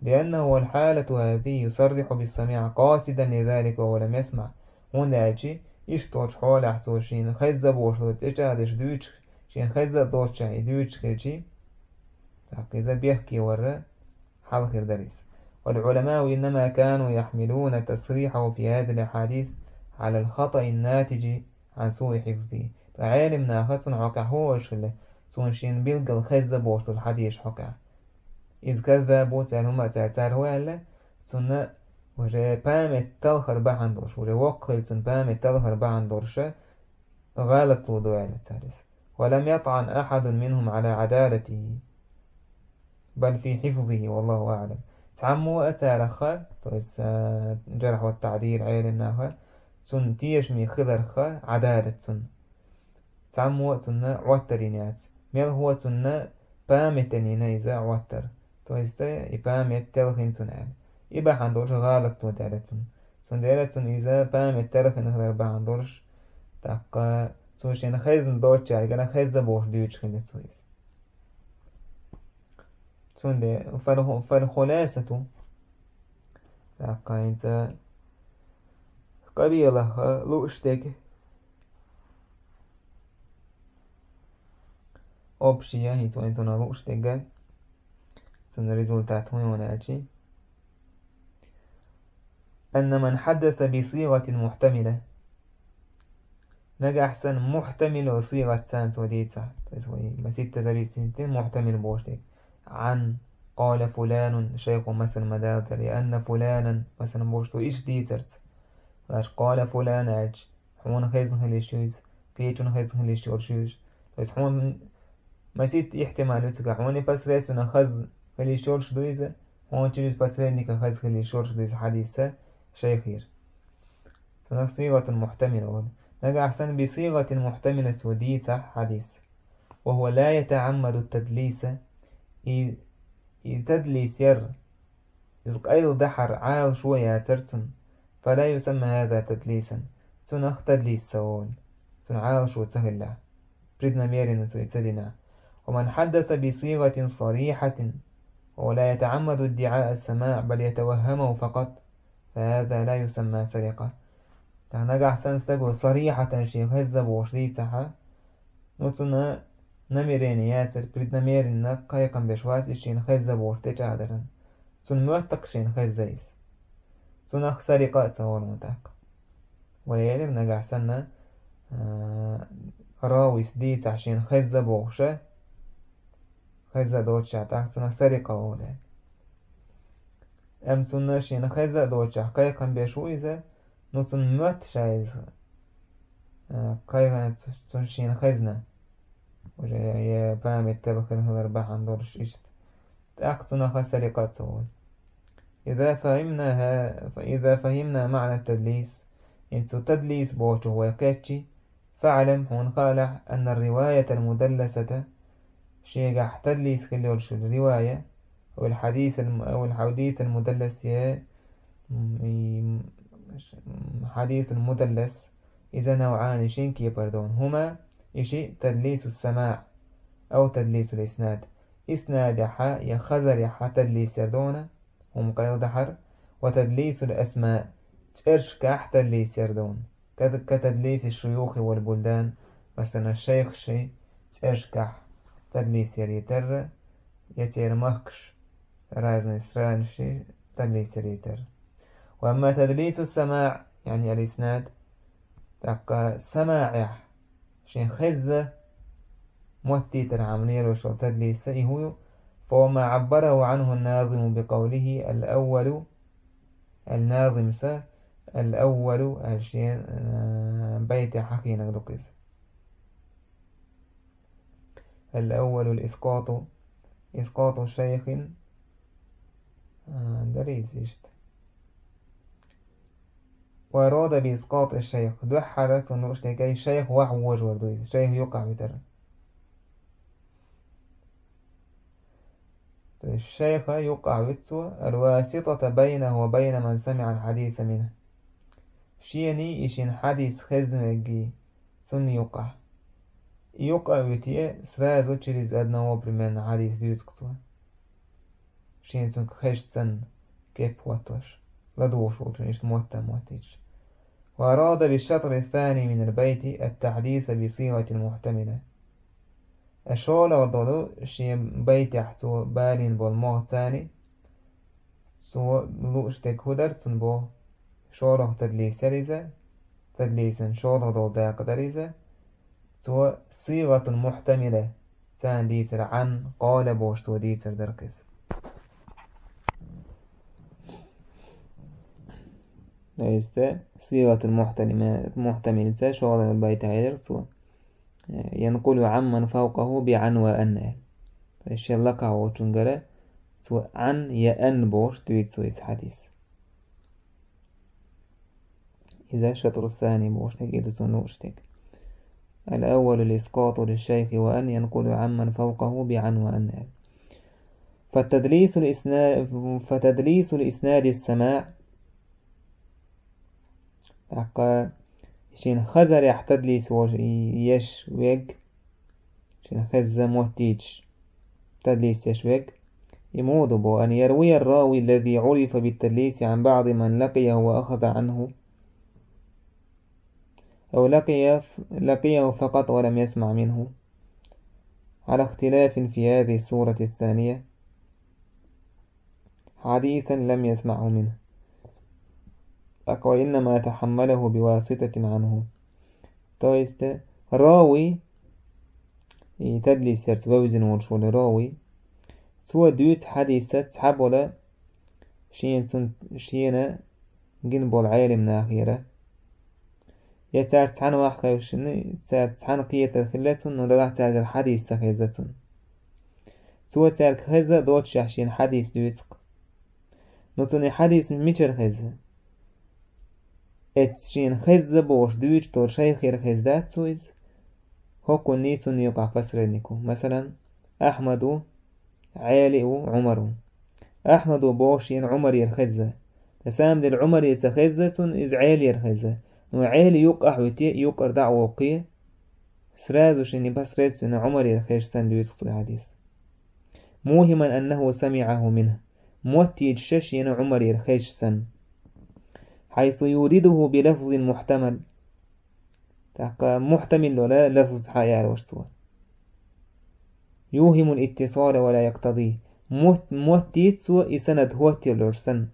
Лианнахьу вал хьалату хьазихьи юсаррихьу бис-самаӀи къасидан лизалика ва хьува лам ясмаӀ. ХӀунда аьлча, иштта долчу хьолехь цо шена хезна бохуш долу тӀечӀагӀдеш дуьйцуш, шена хезна а доцучохь и дуьйцуш хилчи, тӀаккха иза бехке варра хьал хир дара иза. Вал Ӏуламау иннама кану яхьмилуна тасрихьахьу фи хьазихил ахьадис Ӏалал хатаӀин натижи Ӏан суи хьифзихьи. Ткъа Ӏелам наха цунна хьокъехь хӀун олуш хилла, цунна шена билггал хезна бохуш долу хьадисаш хьокъехь. Иза каззаб ву, цара хӀума а цара, цара хӀун аьлла, цунна уже память талхар бахьана долуш, уже воккха хилла цунна память талхар бахьана долуша, гӀалатло ду аьлла цара иза. Ва лам ятӀан ахьадун минхьум Ӏала Ӏадалатихьи, бал фи хьифзихьи, валлахьу аӀлам. Цхьаммо а царах, то есть, а, джархь ва таӀдил Ӏелам наха, цунна тешаме хиларх Ӏадалат цунна. Цхьаммо а цунна Ӏоттар йина яц. Мелхо а цунна памятан йина иза Ӏоттар. То есть, и память телхина цунна аьлла. И бахьана долуш гӀалат ду аьлла цунна. Цундела цунна иза память телхина хилар бахьана долуш, тӀаккха цо шена хезна доцучаьргара хезна бохуш дуьйцуш хилла цо иза. Цундела фал-, фалхуласату, тӀаккха хӀинца къамелах лууш дерг, общее, хӀинца вайн цунах лууш дерг, цуьнан результат хӀун ю аьлчи, анна ман хьаддаса би сигӀатин мухьтамила. Нагахь санна мухьтамил йолу сигӀат санна цо дийцахь, то есть вай маситта зависимости мухьтамил бохуш дерг. Ӏан, къала фуланун, шайхо масал ма далла дара, я анна фуланан, масалан, бохуш цо иштта дийцарца. Лаш къала фулан аьлча, хьуна хезна хила йиш ю иза, кхечунна хезна хила йиш йолуш ю иза. То есть хьуна маситта ихтимал ю цигахь, хьуна непосредственно хаза хила йиш йолуш ду иза, хьуна через посредника хаза хила йиш йолуш ду иза хьадиса шайхера. Цунах сигӀатун мухьтамила олу. Нагахь санна би сигӀатин мухьтамила цо дийцахь хьадис. Ва хьува ла ятаӀаммаду тадлиса, и, и тадлис яр, иза къайладахьар, Ӏалашо яцар цунна, фала юсамма хьаза тадлисан, цунах тадлис ца олу, цунна Ӏалашо ца хилла, преднамеренно цо и ца дина. Ва ман хьаддаса би сигӀатин сарихьатин, ва ла ятаӀаммаду иддиӀаа ас-самаӀ, бал ятаваххамуху факъат, фа хьаза ла юсамма сарикъа. ТӀаккха нагахь санна стаго сарихьатан шен хезна бохуш дийцахь, ну, цунна намерение яцар, преднамеренно кхайкхам беш вац иза шена хезна бохуш тӀечӀагӀдаран. Цунна моьттакх шена хезна иза. Цунах сарикъа а ца олу тӀаккха. Вай элира нагахь санна, а, равис дийцахь шена хезна бохуша, хезна доцучахь тӀаккха цунах сарикъа олу. Амма цунна шена хезна доцучахь кхайкхам беш ву иза, ну, цунна моьтту ша иза, а, кхайкхам цу-, цунна шена хезна. Уже я память телхина хилар бахьана долуш иштта. ТӀаккха цунах сарикъа а ца олу. Иза фахимна, иза фахимна маӀна тадлис, хӀинца цу тадлис бохучух вай кхеччи, фаӀлам, хьуна хаалахь, анна риваятал мудалласата, шегахь тадлис хила йолуш ривая, вал хьадисал, вал хьадисал мудаллас я, м, и, м, хьадисал мудаллас, иза навӀани шин кепара ду. ХӀума, и шиъ тадлису самаӀ, ав тадлисул иснад. Иснадехьа я хазарехьа тадлис яр ду, хӀума къайладахьар, ва тадлисул асмаъ, цӀерашкахь тадлис яр ду. Кад-, ка тадлиси шуюхи вал булдан, масалан, шайхаши цӀерашкахь тадлис яр йитар, я церан махкаш, разные странаши тадлис яр йитар. Ва амма тадлису самаъ, яъни ал-иснад, тӀаккха самаъехь, шен хезза моттийтархьама лелош йолу тадлиса, и хӀун ю? Фа ма Ӏаббараху Ӏанху ан-назиму би къавлихи: «Ал-аввалу», ал-назим са, «Ал-аввалу», аьлла шен, а, байтехь хьахийнарг ду-кх иза. «Ал-аввалу ал-искъату», «искъату шайхин», а, дара иза иштта. «Ва арода би искъати шайх». Дуьххьара цунна лууш дерг шайх вахьа вожор ду иза, шайх юкъахь витар. То есть шайха юкъахь вуьту цо, «ал-васитата байнаху ва байна ман самиӀа ал-хьадиса минху». Шений и шен хьадис хезна верг, цунна юкъахь. И юкъа а вуьтий, сразу через одного примерно хьадис дуьйцу-кх цо. Шена цуьнга хезча санна, кеп хӀоттош, ладугӀуш волчунна иштта мотт а моттуьйтуш. «Ва арада би шатри сани мин ал-байти ат-тахьдиса би сигъатин мухтамила». Ткъа шолгӀа долу шен байтехь цо балийна болу могӀа царна, цо лууш дерг хӀун дара цунна боху? ШолгӀа тадлис яра иза, тадлисан шолгӀа долу дакъа дара иза, цо сигъатун мухтамила, царна дийцар Ӏан, къала бохуш цо дийцар дара-кх иза. То есть, сигъатун мухтамила, мухтамилца шолгӀа байтехь элира цо. «Янкъулу Ӏамман фавкъаху би Ӏан ва ан», аьлла. То есть шен лакхахь волчуьнгара цо Ӏан я ан бохуш дуьйцу цо иза хьадис. Иза шатру сани бохуш дерг, и ду цунна лууш дерг. «Ал-аввалу ал-искъату лиш-шайхи ва ан янкъулу Ӏамман фавкъаху би Ӏан ва ан», аьлла. «Фатадлису ал-исна-, фатадлису ал-иснади ас-самаъ». ТӀаккха шен хазарехь тадлис вож-, еш верг, шен хезза моттийчаш тадлис еш верг, и муха ду боху: «Ан ярвия ар-рави аллази Ӏурифа бит-тадлиси Ӏан баӀди ман лакъияху ва ахаза Ӏанху, ав лакъия-, лакъияху факъат ва лам ясмаӀ минху, Ӏала ихтилафин фи хазихи ас-сурати ас-сания». «Хьадисан лам ясмаӀху минху, ва иннама тахьаммалаху биваситатин Ӏанху». То есть, рави, и тадлис ярца вевзина волуш волу рави, цо дуьйцу хьадисца цхьаболу шена цун-, шена гина болу Ӏелам нахера. Я цаьрца цхьаьна ваха хевшина, цаьрца цхьаьна кхетар хилла цунна, но делахь цаьргара хьадис ца хезна цунна. Цо цаьрга хезна а доцушехь шена хьадис дуьйцу-кх. Но цунна и хьадис мичара хезна? Эцу шена хезна бохуш дуьйцуш долу шайхера хезна дац цо иза? ХӀокхунний цунна юкъахь посредник ву. Масалан, Ахьмад ву, Ӏели ву, Ӏумар ву. Ахьмадо боху шена Ӏумарера хезна. На самом деле Ӏумарера ца хезна цунна, иза Ӏелера хезна. Но Ӏели юккъахь вуьтий, юккъара дӀа а воккхий, сразу шен непосредственно Ӏумарера хезча санна дуьйцу цо и хьадис. «Мухиман аннаху самиӀаху минху». Моттийчаш шена Ӏумарера хезча санна. «Хьайсу юридуху би лафзин мухтамал». ТӀаккха мухтамил йолу лафз хьа а ярош цо. «Юхимул иттисала ва ла яктади». Мот-, моттийча цо и санад хӀоттийла долуш санна.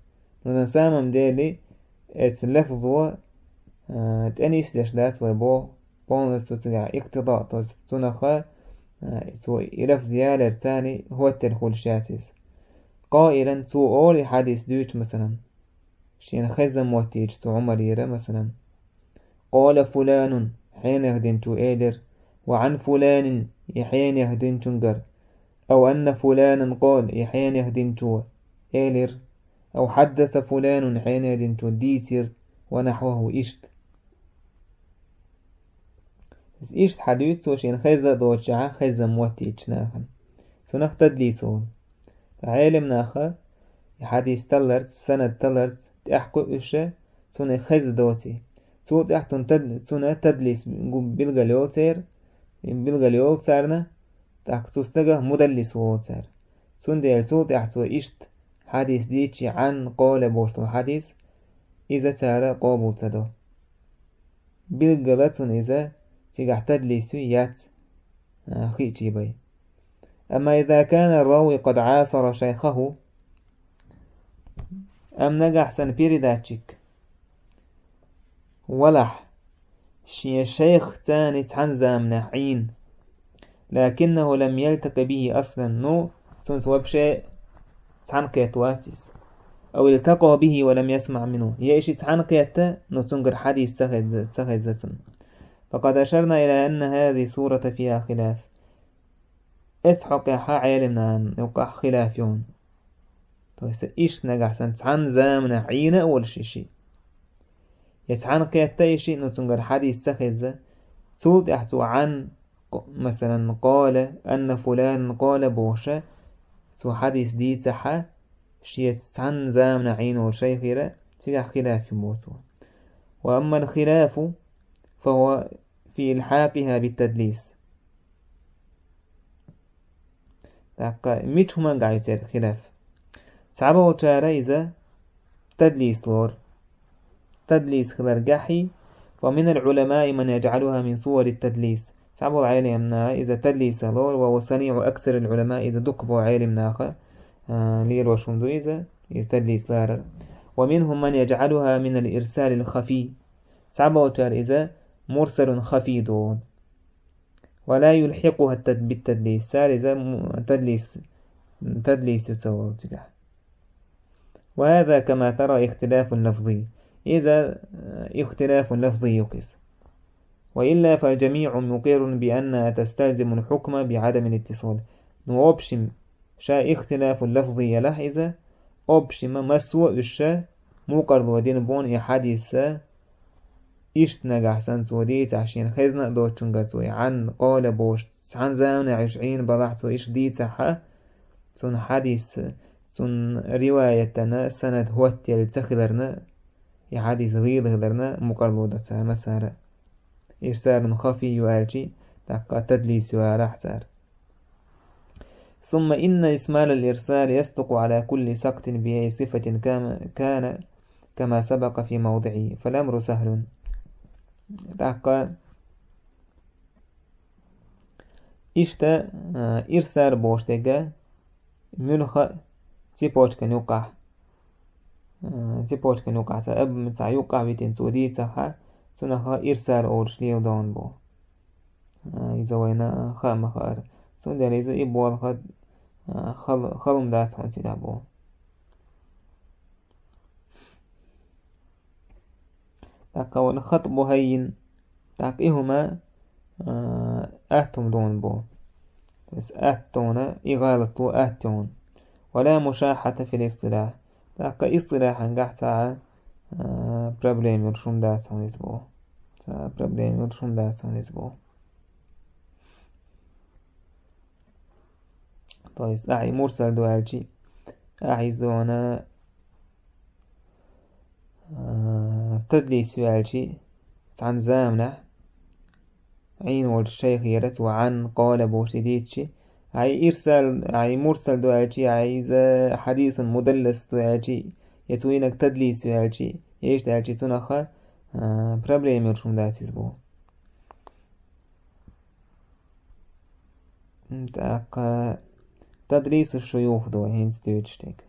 Но на самом деле, эцу лафзо, а, тӀе нисдеш дац вай боху, полностью цигахь иктида, то есть цунах, а, цо и лафз ялар царна хӀоттийла хуьлуш яц иза. Къаилан, цо олу и хьадис дуьйцуш, масалан. Шена хезна моттийча цо Ӏумарера, масалан. «Къала фуланун», хьенех динчо элира, «ва Ӏан фуланин», и хьенех динчуьнгара, «ав анна фуланан къала», и хьенех динчо элира, «ав хьаддаса фуланун», хьенех динчо дийцира, «ва нахьваху», иштта. Иза иштта хьадуьйцу цо шена хезна а доцушехь, хезна моттийчу нахана. Цунах тадлис олу. Ткъа Ӏелам наха и хьадис талларца, санад талларца тӀехь кхуьуш, цунна хезна доций. Цул тӀаьхьа цунна тад-, цунна тадлис гу-, билгал йолу церан, билгал йолу царна, тӀаккха цу стагах мудаллис волу цара. Цундела цул тӀаьхьа цо иштта хьадис дийцича, عن قال бохуш долу хьадис, иза цара къобал ца до. Билггала цунна иза цигахь тадлис ю, яц, а, хиъчий бай. أما إذا كان الراوي قد عاصر شيخه, амма нагахь санна передатчик валахь, шен шайхца цхьана заманахь Ӏийна, لكنه لم يلتق به أصلا, ну, цунца вообще цхьана кхетта вац иза. أو التقى به ولم يسمع منه, я и шиъ цхьана кхетта, ну, цуьнгара хьадис ца хеза, ца хеза цунна. فقد أشرنا إلى أن هذه الصورة فيها خلاف. Эцу хьокъехь Ӏеламнахана юкъахь хилаф ю. То есть иштта нагахь санна цхьана заманахь Ӏийна а волуш и шиъ, я цхьана кхетта и шиъ, ну, цуьнгара хьадис ца хеза, цул тӀаьхьа цо عن, масалан, قال أن فلانا قال бохуша, цо хьадис дийцахьа, шеца цхьана заманахь Ӏийна волу шайхера, цигахь хилаф ю боху цо. وأما الخلاف فهو في إلحاقها بالتدليس. ТӀаккха мича хӀуманга ю церан хилаф? Цхьаболчара иза тадлис лору. Тадлис хиларгахьий, ومن العلماء من يجعلها من صور التدليس. Цхьаболу Ӏеламнаха иза тадлис лору, وهو صنيع أكثر العلماء, иза дукхахболу Ӏеламнаха, а, лелош хӀума ду иза, иза тадлис ларар. ومنهم من يجعلها من الإرسال الخفي. Цхьаболчара иза мурсалун хафий долу. ولا يلحقها التد-، بالتدليس. Цара иза м-, тадлис, тадлис ю ца лору цигахь. وهذا كما ترى اختلاف لفظي. Иза, э, اختلاف لفظي ю иза. وإلا فالجميع مقر بأنها تستلزم الحكم بعدم الاتصال. Ну, в общем, ша ихтилафу лафзий ялахь иза, общем, массо а уьш ша мукъарло дина боху и хьадис, иштта нагахь санна цо дийцахь шена хезна а доцучуьнгара цо и عن قال бохуш, цхьана заманахь уьш Ӏийна балахь цо иштта дийцахьа, цунна хьадис, цунна риваятана санад хӀоттаелла ца хиларна, и хьадис гӀийла хиларна мукъарло до цара массара. Ирсалун хафий ю аьлчи, тӀаккха тадлис ю алахь цара. ثم إن إسمال الإرسال يصدق على كل سقط بأي صفة كام-، كان كما سبق في موضعه، فالأمر سهل. ТӀаккха иштта, а, ирсал бохуш дерг муьлхха а цепочкан юкъахь, а, цепочкан юкъахь, цхьа аб-, цхьа юкъахь витина цо дийцахьа, цунах ирсал олуш леладогӀун бу. А, иза вайна хаа ма хаара. Цундела иза и болх, а, хала-, хала хӀума дац хьуна цигахь бу. ТӀаккха вайна хатӀ бу хӀаййин, тӀаккха и хӀума, а, атта хӀума догӀун бу. То есть атта догӀун, и гӀалат ло атта йогӀун. ولا مشاحة في الاصطلاح. ТӀаккха истилахьангахь цхьа, а, проблема йолуш хӀума дац хьуна иза бу. Цхьа проблема йолуш хӀума дац хьуна иза бу. То есть, ахьа и мурсал ду аьлчи, ахьа иза дона, а, тадлис ю аьлчи, цхьана заманахь Ӏийна волчу шайхера цо عن قال бохуш и дийцчи, ахьа и ирсал, ахьа и мурсал ду аьлчи, ахьа иза хьадисун мудаллас ду аьлчи, я цо йинарг тадлис ю аьлчи, иштта аьлчи цунах, а, проблема йолуш хӀума дац иза бу. ТӀаккха тадлису шуюх ду вай хӀинца дуьйцуш дерг.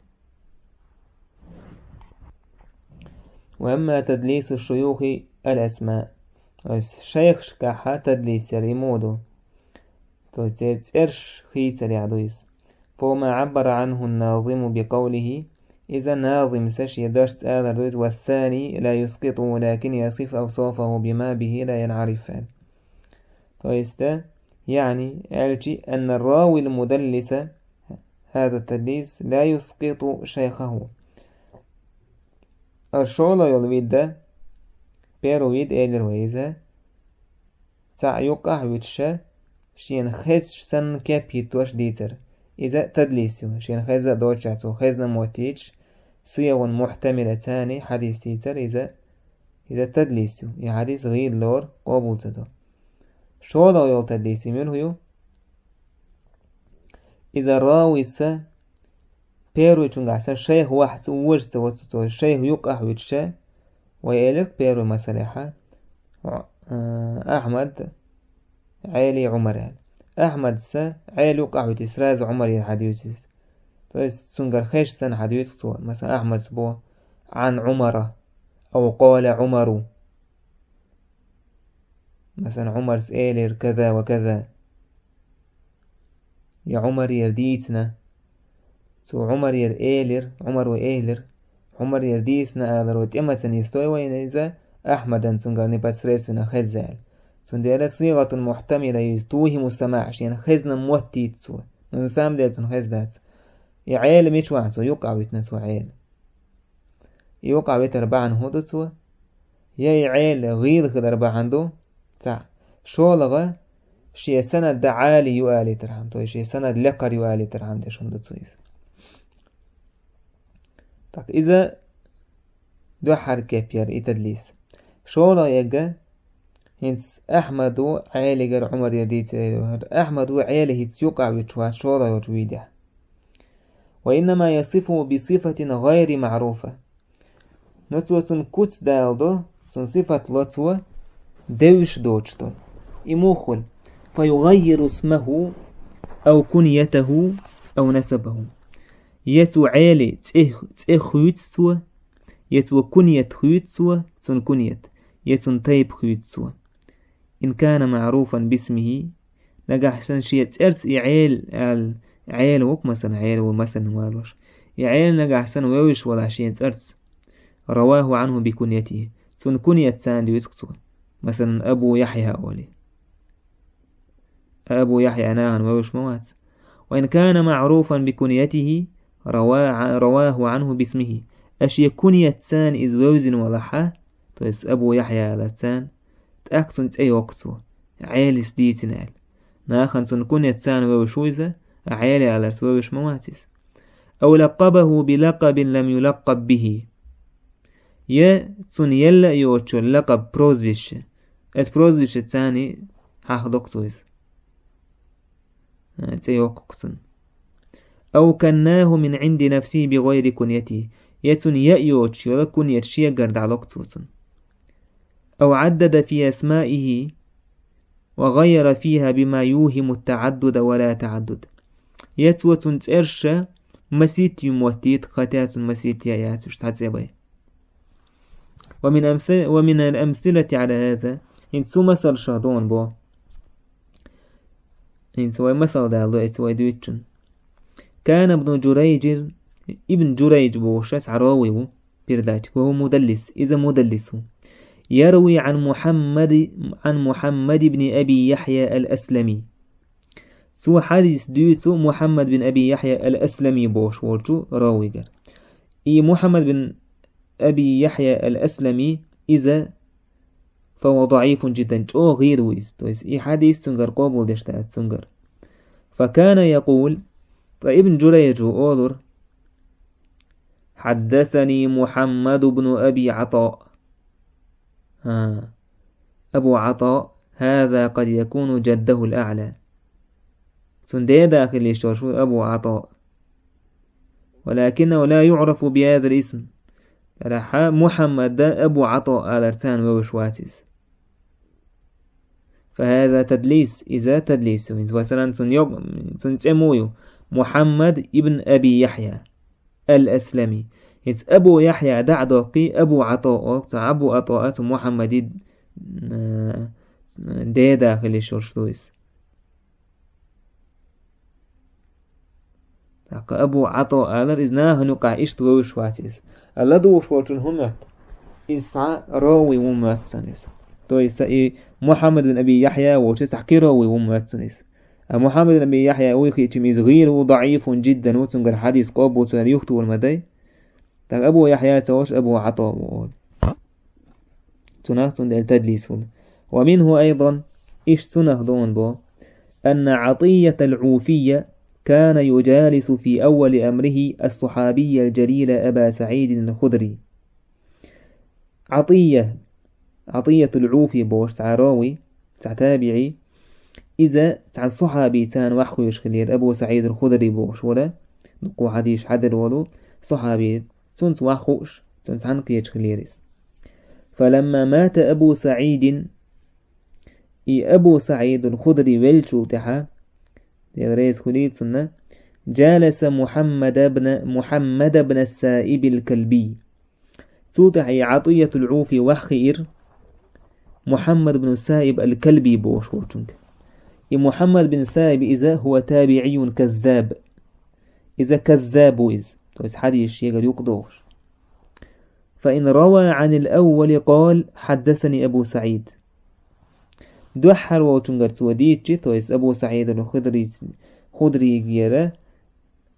وأما تدليس الشيوخ الأسماء. То есть шайхашкахьа тадлис яр и муха ду. То есть церан цӀераш хийцарехь ду иза. فهو ما عبر عنه الناظم بقوله. Иза назимса шен дарсца алар ду иза: والثاني لا يسقطه لكن يصف أوصافه بما به لا ينعرف. То есть, э, يعني, аьлчи, أن الراوي المدلس هذا التدليس لا يسقط شيخه. Ар шолгӀа йолу вид, первый вид элира вай иза, цхьаъ юккъахь вуьтуша, шена хезча санна кеп хӀиттош дийцар. Иза тадлис ю, шена хезна а доцуш цо хезна а моттийчаш, сигӀун мухьтамилацани хьадис дийцар, иза, иза тадлис ю, и хьадис гӀийла лору, къобал ца до. ШолгӀа йолу тадлис и муьлха ю? Иза рависа первыйчунгахь санна шайх вахьа ца вожа ца воцу, цо шайх юкъахь вуьтуша, вай элира первый масалехьа, э, Ахьмад, Ӏели, Ӏумар аьлла. Ахьмадса Ӏели юкъахь вуьтуш сразу Ӏумар яр хьадуьйцу иза. То есть цуьнгара хезаш санна хьадуьйцу цо, масалан, Ахьмадса бо: «Ӏан Ӏумара», ау «Къола Ӏумару». Масалан, Ӏумарс элира каза ва каза. Я Ӏумар яр дийцина. Цо Ӏумар яр элира, Ӏумар вай элира. Ӏумар яр дийцина алар вай тӀе ма ца нисдой вайна иза, Ахьмадан цуьнгара непосредственно хезза аьлла. Цундела сигъатун мухьтамила иза, тухьиму самаӀ, шена хезна моттийта цо. Но на самом деле цунна хезна дац. И Ӏели мича вахьа цо, юкъахь витина цо Ӏели. И юкъахь витар бахьана хӀун ду цо? Я и Ӏели гӀийла хилар бахьана ду, цхьаъ. ШолгӀа, шен санад Ӏали ю алийтархьама, то есть шен санад лекхар ю алийтархьама деш хӀума ду цо иза. Так, иза дуьххьара кеп яр и тадлис. ШолгӀа эгга, хӀинца Ахьмаду Ӏелигара Ӏумар яр дийцира. Ахьмаду Ӏели хӀинца юкъахь вуьтуш вац шолгӀа йолчу вийдехь. «Ва иннама ясифу би сифатин гӀайри маъруфа». Но цо цунна куц даладо, цунна сифат ло цо, девзаш доцуш долу. И муха хуьлу? «Фа югӀаййиру исмаху ау куньятаху ау насабаху». Я цо Ӏели цӀе, цӀе хуьйцу цо, я цо куньят хуьйцу цо, цунна куньят, я цунна тайпа хуьйцу цо. «Ин кана маъруфан бисмихи», нагахь санна шен цӀерца и Ӏели аьлла, Ӏели ву-кх, масалан, Ӏели ву, масалан, валош. И Ӏели нагахь санна вевзаш валахь шен цӀерца. «Раваху Ӏанху би куньятихи». Цунна куньятца дуьйцу-кх цо. Масалан, Абу Яхьъя олий. Абу Яхьъя нахана вевзаш ма вац. «Ва ин кана маъруфан би куньятихи, рава-, раваху Ӏанху бисмихи». Аш шен куньятца иза вевзина валахь, то есть Абу Яхьъя аларца, тӀаккха цунна цӀе йоккху цо, Ӏелис дийцина аьлла. Нахана цунна куньятца вевзаш ву иза, а Ӏели аларца вевзаш ма вац иза. «Ау лаккъабаху би лакъабин лам юлаккъаб бихи». Я цунна елла а йоцуш йолу лакъаб, прозвище. Оцу прозвищеца хьахадо-кх цо иза. А, цӀе йоккху-кх цунна. «Ау каннаху мин Ӏинди нафсихи би гӀайри куньятихи». Я цунна яа йоцуш йолу куньят шегара дӀало-кх цо цунна. «Ау Ӏаддада фи асмаихи ва гӀаййара фиха бима юхиму ат-таӀаддуда ва ла таӀаддуд». Я цо цунна цӀераш масийтта ю моттийта, хотя цунна масийтта яа яц уьш, цхьа цӀе бай. «Ва мин амси-, ва мин ал-амсилати Ӏала хаза». ХӀинца цу масалшах дуьйна бо. ХӀинца вай масал даладо эца вай дуьйцучунна. «Кана ибну Джурайджин», Ибн Джурайдж бохуш цхьа равий ву, передатчик, ва хӀува мудаллис, иза мудаллис ву. «Ярви Ӏан Мухьаммади, Ӏан Мухьаммад ибни Аби Яхьъя ал-Аслами». Цо хьадис дуьйцу Мухьаммад бин Аби Яхьъя ал-Аслами бохуш волчу равийгара. И Мухьаммад бин Аби Яхьъя ал-Аслами, иза «Фа хува даӀифун жиддан», чӀогӀа гӀийр ву иза. То есть и хьадис цуьнгара къобалдеш дац цуьнгара. «Фа кана якъул», ткъа Ибн Джурайджо олура: «Хьаддасани Мухьаммад бну Аби ГӀатаъ». А, Абу ГӀатаъ, «хаза къад якуну жаддахул аӀла». Цуьнан деда хила йиш йолуш ву Абу ГӀатаъ. «Валакиннаху ла юӀрафу би хазал исм». Делахь Мухьаммад Абу ГӀатаъ аларца вевзаш вац иза. «Фа хаза тадлис», иза тадлис ю. ХӀинца, масалан, цуьнан йог-, цуьнан цӀе муха ю? Мухьаммад ибн Аби Яхьъя ал-Аслами. ХӀинца Абу Яхьъя дӀа а доккхий, Абу ГӀатаъ олу, цу Абу ГӀатаъ цу Мухьаммади, а, деда хила йиш йолуш ду иза. ТӀаккха Абу ГӀатаъ алар, иза нахана юкъахь иштта вевзаш вац иза. А ладугӀуш волчунна хӀун моьтту? Иза цхьа равий ву моьтту цунна иза. То есть и Мухьаммад бин Аби Яхьъя волчу цхьа кхин равий ву моьтту цунна иза. А Мухьаммад бин Аби Яхьъя вуй хиъча, иза гӀийр ву, даӀифун жиддан ву, цуьнгара хьадис къобалдо, цуьнан юхатухур ма дай. ТӀаккха Абу Яхьъя ца волуш, Абу ГӀатаъ ву олу. Цунах цундела тадлис хуьлу. «Ва минху айдан», иштта цунах дуьйна бо: «Анна Ӏатийятал Ӏуфийя кана южалису фи аввали амрихи ас-сахьабиyyal жалила Аба СаӀидин ал-Худри». Ӏатийя, Ӏатийятул Ӏуфи бохуш цхьа равий, цхьа табиӀи, иза цхьана сахьабица ваьхьа хуьйшуш хилира, Абу СаӀид ал-Худри бохуш вара. дукха хьадисаш хьаделла волу сахьаби, цунца ваха хууш, цунца хьанна кхеташ хилира иза. فلما مات أبو سعيد, и Абу СаӀид аль-Худри веллачул тӀаьхьа, Дела реза хуьлийла цунна, جالس محمد بن، محمد بن السائب الكلبي. Цул тӀаьхьа и Ӏатиятул Ӏуфи ваха хиира Мухьаммад бин Саиб аль-Кальби бохуш волчуьнга. И Мухьаммад бин Саиб иза هو تابعي كذاب. Иза каззаб ву иза, то есть хьадисаш шегара юкъадохуш. فإن روى عن الأول قال: حدثني أبو سعيد. Дуьххьара волчуьнгара цо дийцичи, то есть Абу СаӀид аль-Худрис-, Худригара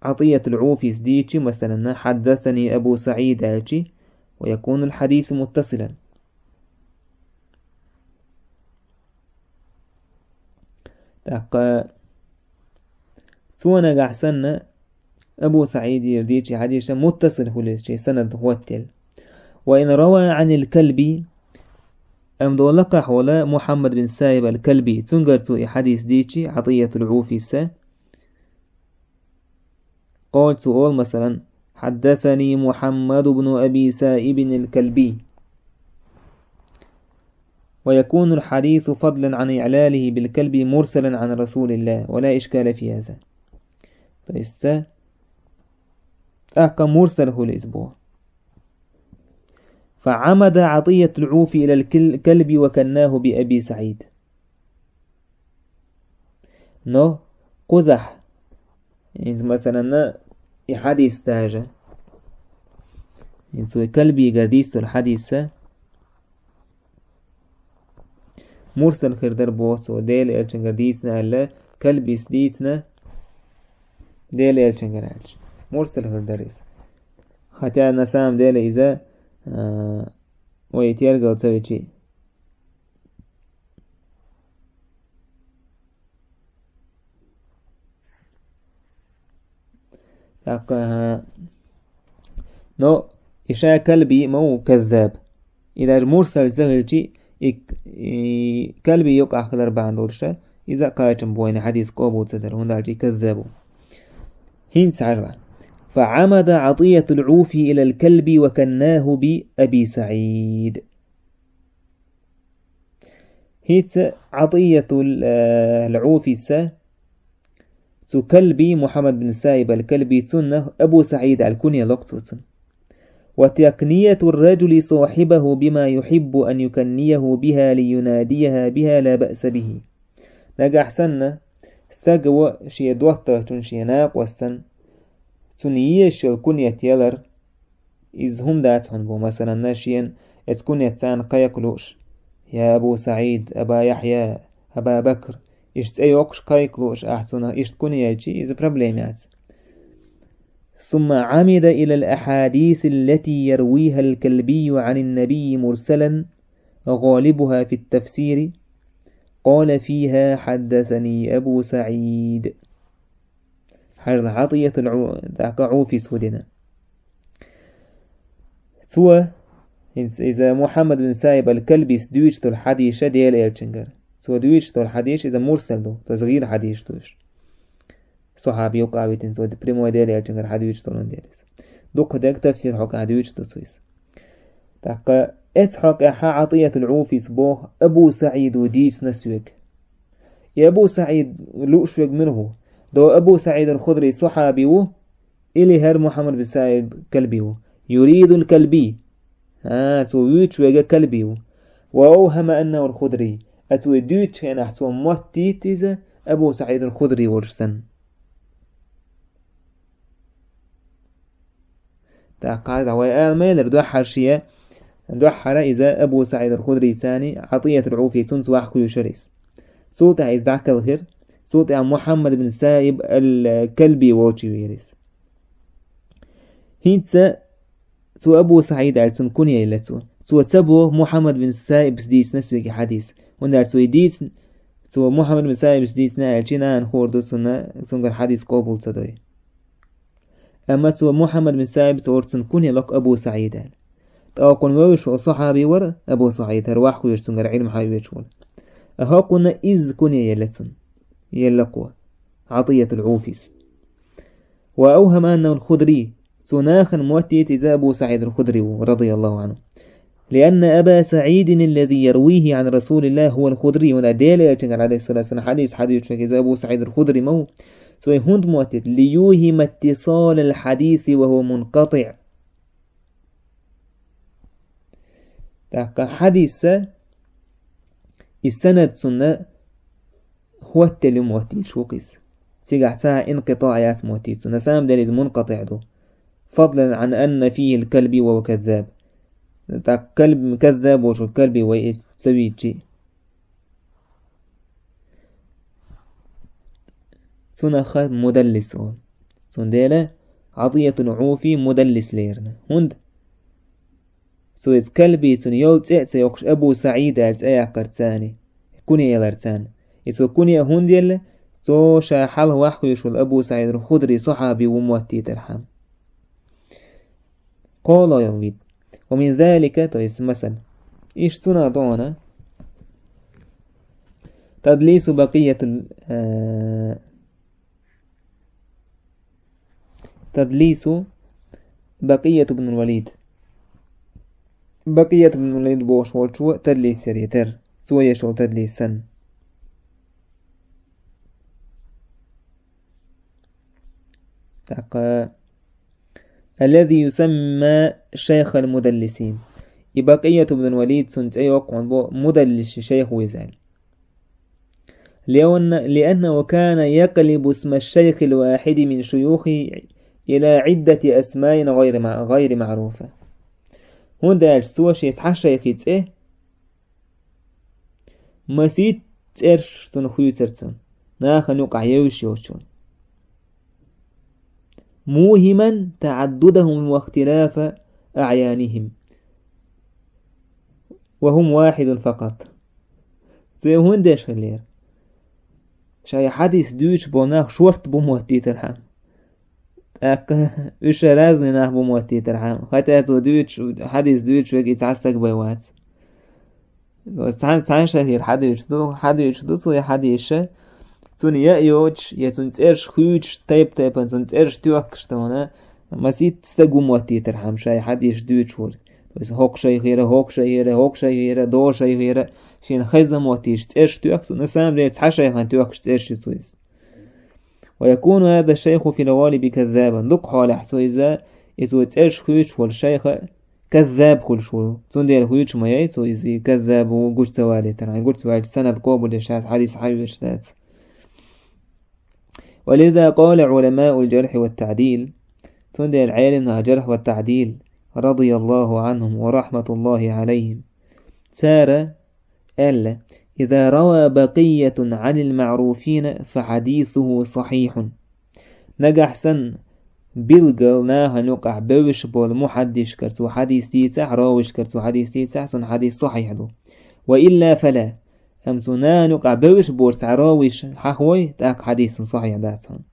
Ӏатиятул Ӏуфис дийцичи, масалан, حدثني أبو سعيد аьлчи, ويكون الحديث متصلا. ТӀаккха цо нагахь санна Абу СаӀидера дийцичи хьадисаш муттасил хуьлу иза, шен санад хӀоттаелла. وإن روى عن الكلبي, амма долакхахь волу Мухьаммад бин Саиб аль-Кальби, цуьнгара цо и хьадис дийцичи, Ӏатиятул Ӏуфиса, قال, цо олу, масалан: حدثني محمد بن أبي سائب الكلبي. ويكون الحديث فضلا عن إعلاله بالكلبي مرسلا عن رسول الله، ولا إشكال في هذا. То есть, тӀаккха мурсал хуьлу иза боху. فعمد عطية العوفي إلى الكل-، الكلبي وكناه بأبي سعيد. Но кхузахь, хӀинца, масалан, и хьадис даже, хӀинца вай Кальбигара дийцина долу хьадиса мурсал хир дара боху цо, Делан элчангара дийцина аьлла, Кальбис дийцина Делан элчангара аьлча. Мурсал хир дара иза. Хотя на самом деле иза, а, вай тергал ца вечи. ТӀаккха, но и ша Кальби ма ву каззаб. И даже мурсал ца хилчи, и, и Кальби юкъахь хилар бахьана долуш, иза а кхачам бу вайна хьадис къобал ца дара, хӀунда аьлча и каззаб ву. ХӀинца хьажал. فعمد عطية العوفي إلى الكلبي وكناه بأبي سعيد. ХӀинца Ӏатиятул, э, Ӏуфиса, цу Кальби, Мухьаммад бин Саиб аль-Кальби, цунна Абу СаӀид аьлла куне локху цо цунна. وتكنية الرجل صاحبه بما يحب أن يكنيه بها ليناديها بها لا بأس به. Нагахь санна, стага во шен доттагӀчун, шен накъостан, цунна езаш йолу кунет ялар, иза хӀума дац хьуна бу, масалан, шена эцу кунетца кхайкха лууш: «Я Абу СаӀид, Аба Яхья, Аба Бакр», иштта цӀе йоккхуш кхайкха лууш ахь цунах иштта куне яьлчи, иза проблема яц. ثم عمد إلى الأحاديث التي يرويها الكلبي عن النبي مرسلا غالبها في التفسير، قال فيها: حدثني أبو سعيد. Хьажал, Ӏатиятул Ӏу-, тӀаккха Ӏуфис хӀу дина. Цо, иза, иза Мухьаммад бин Саиб аль-Кальбис дуьйцуш долу хьадиша Делан элчангара. Цо дуьйцуш долу хьадиш иза мурсал ду, то есть гӀийла хьадиш ду уьш. Сахьаби юкъа а витина, цо прямой Делан элчангара хьадуьйцуш долун дела иза. Дукха дерг тафсир хьокъехь дуьйцуш ду цо иза. ТӀаккха эцу хьокъехь Ӏатиятул Ӏуфис боху: Абу СаӀида дийцина соьга. И Абу СаӀид лууш верг мила ву? До Абу СаӀид аль-Худри сахьаби ву, или хӀара Мухьаммад бин Саиб Кальби ву? يريد الكلبي. А, цо вуьйцуш верг Кальби ву. وأوهم أنه الخدري. А цо и дуьйцучу хенахь цо моттийта иза Абу СаӀид аль-Худри волуш санна. ТӀаккха иза вай ала мелира дуьххьара шен, дуьххьара иза Абу СаӀид аль-Худри цани Ӏатиятул Ӏуфи цунца ваха кхуьйшура иза. Цул тӀаьхьа иза дӀакхелхира, цул тӀаьхьа Мухьаммад бин Саиб аль-Кальби волчу веара иза. ХӀинца цо Абу СаӀид аьлла цунна куне елла цо. Цо ца боху Мухьаммад бин Саибс дийцина соьга хьадис. ХӀунда аьлча цо и дийцина, цо Мухьаммад бин Саибс дийцина аьлчи, нана хуур ду цунна, цуьнгара хьадис къобал ца дой. Амма цо Мухьаммад бин Саибс олура цунна куне локху Абу СаӀид аьлла. ТӀаккха хӀокхунна вевзаш волу сахьаби вара Абу СаӀид, хӀара ваха кхуьйшуш цуьнгара Ӏилма хьаоьцуш волу. А хӀокхунна изза куне елла цунна. Елла кхо. Ӏатиятул Ӏуфис. وأوهم أنه الخدري. Цу нахана моттийта иза Абу СаӀид аль-Худри ву, رضي الله عنه. لأن أبا سعيد الذي يرويه عن رسول الله هو الخدري. ХӀунда Даьла Элчангара, عليه الصلاة والسلام, хьадис хьадуьйцуш верг иза Абу СаӀид аль-Худри ма ву. Цо хӀунда моттийта? ليوهم اتصال الحديث وهو منقطع. ТӀаккха хьадиса и санад цунна хӀоттаелла ю моттийта шух иза. Цигахь цхьа инкъитаӀ яц моттийта цунна. На самом деле иза мункъатӀиӀ ду. فضلا عن أن فيه الكلبي وهو كذاب. ТӀаккха Калб-, Каззаб волчу Калби вай иза ца вийчи. Цунах мудаллис олу. Цундела Ӏатиятул Ӏуфи мудаллис лерина. ХӀунда? Цо иза Калби цунна йолу цӀе а ца йоккхуш, Абу СаӀид аьлла цӀе яккхара царна, куне ялара царна. И цо куне а хӀунда елла? Цо ша хьалха ваха вуьйш волу Абу СаӀид аль-Худри сахьаби ву моттийтархьама. Кхола йолу вид. ومن ذلك, то есть, масала, иштта цунах ду хьуна تدليس بقية, а, تدليس بقية بن الوليد. Бакъият бин Валид бохуш волчо тадлис яр и тера, цо еш волу тадлис санна. ТӀаккха الذي يسمى شيخ المدلسين. И Бакъият ибн Валид, цунна цӀе йоккхуш бо мудаллис шайх ву иза аьлла. لأن-, لأنه كان يقلب اسم الشيخ الواحد من شيوخه إلى عدة أسماء غير مع-, غير معروفة. ХӀунда аьлча цо шен цхьа шайхи цӀе масийтта цӀераш цунна хуьйцура цунна, нахана юкъахь евзаш йоцчунна. موهما تعددهم واختلاف أعيانهم وهم واحد فقط. Цо хӀунда деш хиллера? Шайн хьадис дуьйцуш болу нах шорта бу моттийтархьама. ТӀаккха уьш разный нах бу моттийтархьама. Хотя цо дуьйцуш, хьадис дуьйцуш верг и цхьа стаг бен вац. Цхьана, цхьана шайхера хьадуьйцуш ду, хьадуьйцуш ду цо и хьадисаш, цунна яа йоцуш, я цунна цӀераш хуьйцуш, тайп-тайпана цунна цӀераш тоьхкаш тахана, масийтта стаг ву моттийтархьама шайн хьадисаш дуьйцуш волу. То есть хӀокху шайхера, хӀокху шайхера, хӀокху шайхера, доккху шайхера, шена хезна моттийча цӀераш тоьхку цо, на самом деле цхьа шайхана тоьхкаш цӀераш ю цо иза. ويكون هذا الشيخ في الغالب كذابا. Дукха хьолахь цо иза, и цо цӀераш хуьйцуш волу шайха каззаб хуьлуш ву. Цундела хуьйцуш ма яй цо иза, и каззаб ву гучу ца валийтархьама, гучу ваьлча санад къобалдеш яц, хьадис хьан веш дац. ولذا قال علماء الجرح والتعديل. Цундела Ӏелимнаха джарх ва таъдил, رضي الله عنهم ورحمة الله عليهم, цара аьлла: إذا روى بقية عن المعروفين فحديثه صحيح. Нагахь санна билггал нахана юкъахь бевзаш болу мухьаддисшкара цо хьадис дийцахь, ровишкара цо хьадис дийцахь, цуьнан хьадис сахьихь ду. وإلا فلا. Амма цу нахана юкъахь бевзаш болчу цхьа ровиш хьахавой, тӀаккха хьадис цуьнан сахьихь дац хьуна.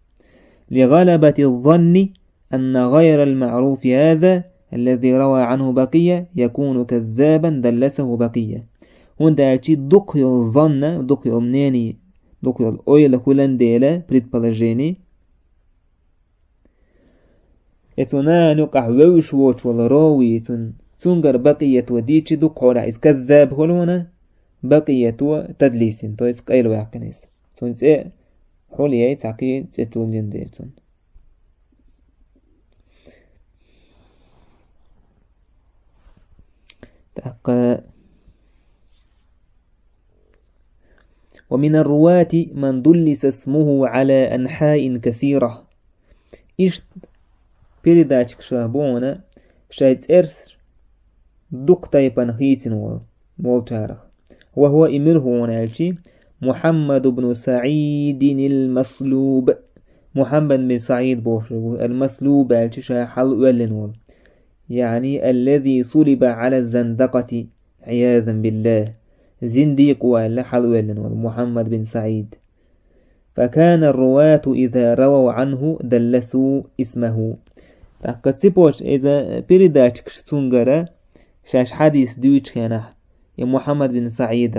لغلبة الظن أن غير المعروف هذا الذي روى عنه بقية يكون كذابا دلسه بقية. ХӀунда аьлча дукха йолу занна, дукха йолу мнение, дукха йолу ойла хуьлан дела, предположение, и цу нахана юкъахь вевзаш воцуш волу рови, цун-, цуьнгара Бакъиято дийцича, дукха хьолахь иза каззаб хуьлу хьуна, Бакъиято тадлис йина, то есть къайлаваьккхина иза. Цуьнан цӀе хьулъяй, цхьа кхин цӀе туллина дела цунна. ТӀаккха: ومن الرواة من دلس اسمه على أنحاء كثيرة. Иштта передатчикаш бу хьуна шайн цӀераш дукха тайпана хийцина волу, волчарах. وهو, и мила ву хьуна аьлча, محمد بن سعيد المصلوب. Мухьаммад бин СаӀид бохуш ву, ал-Маслуб аьлча ша хьалаоьллина волу. يعني الذي صلب على الزندقة عياذا بالله. Зиндикъ ву аьлла хьалаоьллина волу Мухьаммад бин СаӀид. فكان الرواة إذا رووا عنه دلسوا اسمه. ТӀаккха цепочка, иза передатчикаш цуьнгара, шаьш хьадис дуьйцучу хенахь, и Мухьаммад бин СаӀид,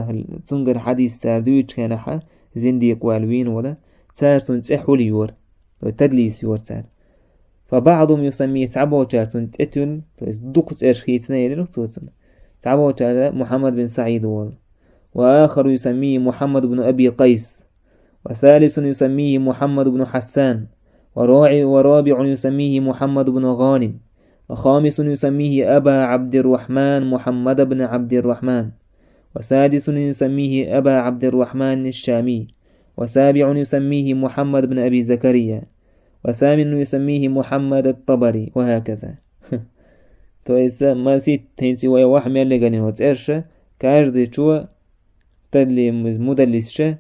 цуьнгара хьадис цара дуьйцучу хенахь, зиндикъ ву аьлла вийна волу, цара цуьнан цӀе хьулъйора, вай тадлис йора цара. فبعضهم يسميه, цхьаболчара цунна тӀе туьллу, то есть дукха цӀераш хийцина элира цо цунна. Цхьаболчара Мухьаммад бин СаӀид олу. وآخر يسميه محمد بن أبي قيس. وثالث يسميه محمد بن حسان. ورابع يسميه محمد بن غانم. وخامس يسميه أبا عبد الرحمن محمد بن عبد الرحمن. وسادس يسميه أبا عبد الرحمن الشامي. وسابع يسميه محمد بن أبي زكريا. وثامن يسميه محمد الطبري، وهكذا. То есть, масит, хӀинца вай ваха мел легалин хӀо цӀерша, каждый чу тадли мудаллисша,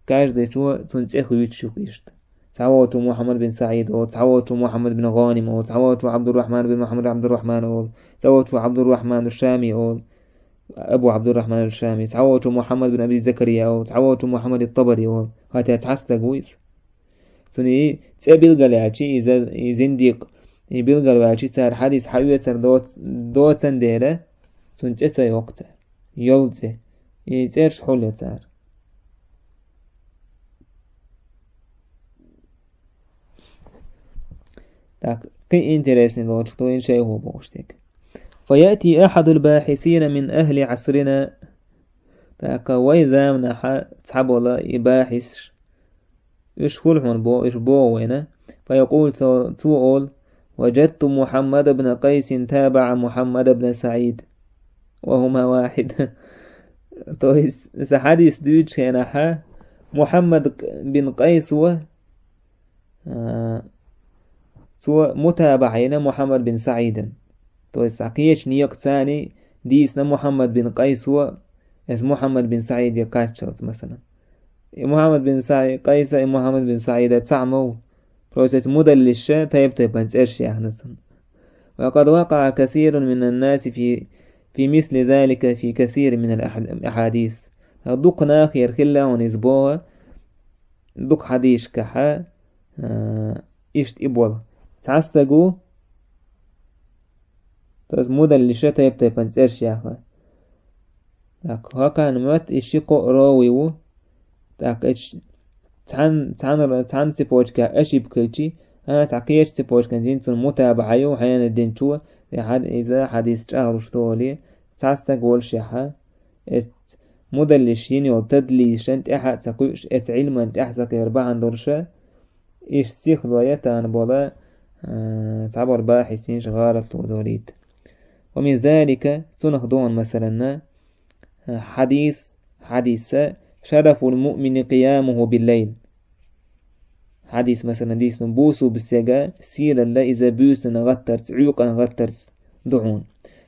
каждый чу цун цӀе хуьйцуш ю иштта. Цхьаволчу Мухьаммад бин СаӀид олу, цхьаволчу Мухьаммад бин Гъаним олу, цхьаволчу Абдуррахман бин Мухьаммад Абдуррахман олу, цхьаволчу Абдуррахман Шами олу, Абу Абдуррахман Шами, цхьаволчу Мухьаммад бин Аби Закария олу, цхьаволчу Мухьаммад Табари олу. Хатя цхьа стаг ву иза. Цуьнан и цӀе билгалъяьлчи, иза, и зиндикъ, и билгалваьлчи цара хьадис хьаоьцур доц-, доцан дела, цуьнан цӀе ца йоккху цара. Йолу цӀе. И цӀераш хьулъя цара. Так, кхин интересный лоцух ту ин шайхо бохуш дерг. فيأتي أحد الباحثين من أهل عصرنا. Так, вай заманахьа цхьабола и бахьисаш, уьш хуьлу хьуна бо-, уьш боху вайна. فيقول, цо, цо олу: وجدت محمد بن قيس تابع محمد بن سعيد وهما واحد. То есть, сан хьадис дуьйцучу хенахьа Мухьаммад бин Къайсо, а, цо мутабаӀа йина Мухьаммад бин СаӀидан. То есть, цхьа кхечу некъаца дийцина Мухьаммад бин Къайсо, эс Мухьаммад бин СаӀиде кхаччалц, масалан. И Мухьаммад бин СаӀи-, Къайса, и Мухьаммад бин СаӀида цхьаъ ма ву. Просто эс мудаллисша тайп-тайпана цӀераш яьхна цунна. وقد وقع كثير من الناس في، في مثل ذلك في كثير من الأح-، الأحاديث. Дукха нахера хилла хьуна иза боху, дукха хьадисашкахьа, а, иштта и болу. Цхьа стаг ву, то есть мудаллисша тайп-тайпана цӀераш яьхна. Так, хӀокхарна моьтту и ши-кхоъ ровий ву. Так, эцу цхьаьна, цхьаьна, цхьаьна цепочка ошибка хилчи, а, цхьа кхечу цепочкан дина цунна мутабаӀа ю, хьенан динчо, и хьад-, иза хьадис чӀагӀлуш долий, цхьа стаг волушехьа, эцу мудаллиша йина йолу тадлисшан тӀаьхьа а ца кхуьуш, эцу Ӏилман тӀаьхьа ца кхера бахьана долуша, иштта сиха лоя тахана бола, а, цхьаболу бахьисинаш гӀалат ло долийта. ومن ذلك, цунах ду хьуна, масалан, а, хьадис, хьадиса: شرف المؤمن قيامه بالليل. Хьадис, масалан, дийцина: бусалба стеган сийлалла иза буьйсанна гӀаттарца, Ӏуьйкъанна гӀаттарца ду хьуна.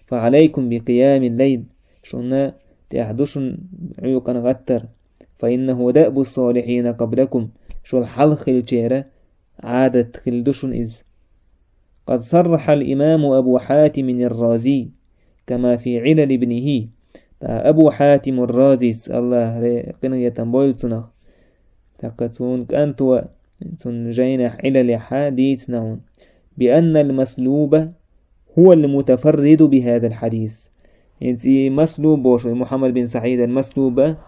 فعليكم بقيام الليل. Шуна тӀехь ду шуна Ӏуьйкъанна гӀаттар. فإنه دأب الصالحين قبلكم. Шул хьалха хиллачеран Ӏадат хилла ду шуна иза. قد صرح الإمام أبو حاتم الرازي كما في علل ابنه. ТӀаккха Абу Хьатим ар-Разис, АллахӀ ре-, къинхетам бойла цунах, тӀаккха цуьнан кӀанто, цуьнан жайнехь Ӏилалехьа дийцина хьуна: بأن المصلوب هو المتفرد بهذا الحديث. ХӀинца и Маслуб бохуш ву, Мухьаммад бин СаӀид ал-Маслуба,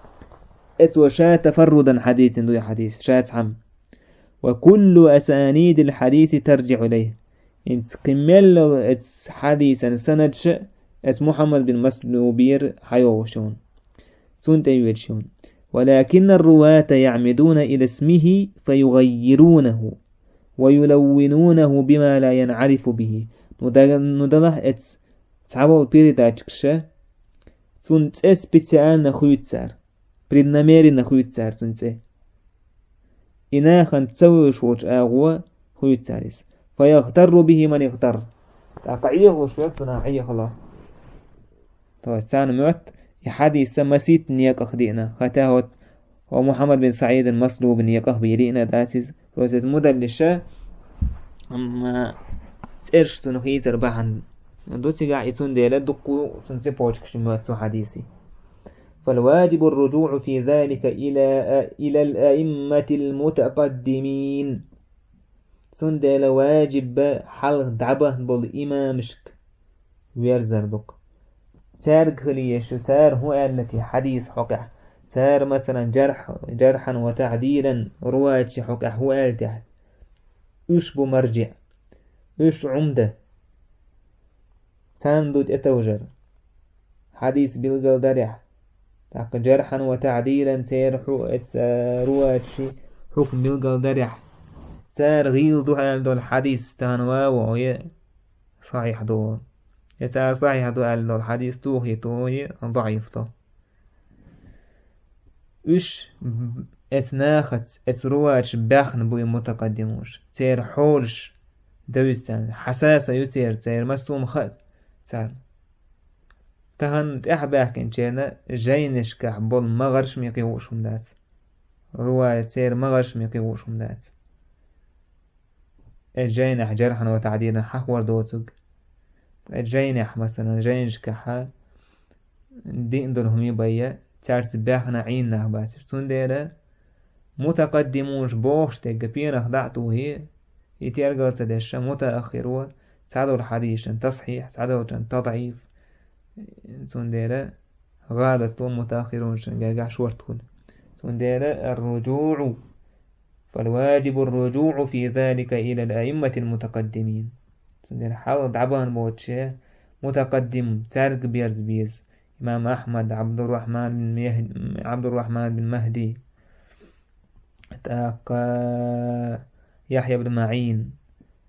эцо ша тафаррудан хьадийцина ду и хьадис, ша цхьамма. وكل أسانيد الحديث ترجع إليه. ХӀинца кхин мел йолу эцу хьадисан санадаш а эцу Мухьаммад бин Маслубера хьайогӀуш ю хьуна. Цунна тӀе йоьдуш ю хьуна. ولكن الرواة يعمدون إلى اسمه فيغيرونه ويلونونه بما لا ينعرف به. Ну, да-, ну, далахь эцу цхьаболу передатчикаша цунна цӀе специально хуьйцу цара. Преднамеренно хуьйцу цара цуьнан цӀе. И нахана ца вевзаш волчу агӀо хуьйцу цара иза. فيغتر به من اغتر. ТӀаккха Ӏехалуш верг цунах Ӏехало. То есть царна моьтту и хьадис масийтта некъах диъна, хӀаьта хӀот-, хӀо Мухьаммад бин СаӀид ал-Маслубан некъах бен диъна дац иза. Просто иза мудаллиша, амма цӀераш цунна хийцар бахьана ду цигахь, и цундела дуккха цунна цепочкаш моьтту цу хьадисан. فالواجب الرجوع في ذلك إلى، إلى الأئمة المتقدمين. Цундела ваджиб бу хьалха дӀабахана болу имамашка верзар ду-кх. Цаьрга хила езаш ю, цара хӀун аьлла те хьадисан хьокъехь, цара, масалан, джархь-, джархьан ва таӀдилан руваташан хьокъехь хӀун аьлла те, уьш бу марджиӀ. Уьш Ӏумда. Царна ду тӀетовжар. Хьадис билгалдарехь, тӀаккха джархьан ва таӀдилан церан хьу-, эца руачи хьукм билгалдарехь, цара гӀийла ду аьлла долу хьадис тахана ваво я сахьихь ду. Я цара сахьихь ду аьлла долу хьадис тухий ту я даӀиф ду. Уьш б-, эца нахаца, эца руачаша баьхна бу и мутакъаддимуш. Церан хьолаш девза царна. Хьасаса ю церан, церан массо а хаа царна. Тахана тӀаьхьабаьхкинчерна жайнашкахь болу магӀарш мекхи хууш хӀума дац. Руая церан магӀарш мекхи хууш хӀума дац. Э, жайнахь джархьан ва таӀдилан хьахор доцург. Э, жайнахь, масалан, жайнашкахьа диъна долу хӀума бай я, цаьрца баьхна Ӏийна нах бацар. Цундела мутакъаддимуш бохуш дерг пенах дӀа а тухий, и тергал ца деш, мутааххиро цхьадолу хьадисашна тасхьихь, цхьадолчунна тадӀийф. Цундела гӀалат ду мутааххиронашна гергахь шорта хуьлу. Цундела ар-руджуӀу فالواجب الرجوع في ذلك إلى الأئمة المتقدمين. Цундела хьал дӀабан боцуше мутакъаддим, цаьрга берза беза. Имам Ахьмад, Абдуррахьман бин Мехь-, Абдуррахьман бин Махьди, тӀаккха Яхья бин МаӀин,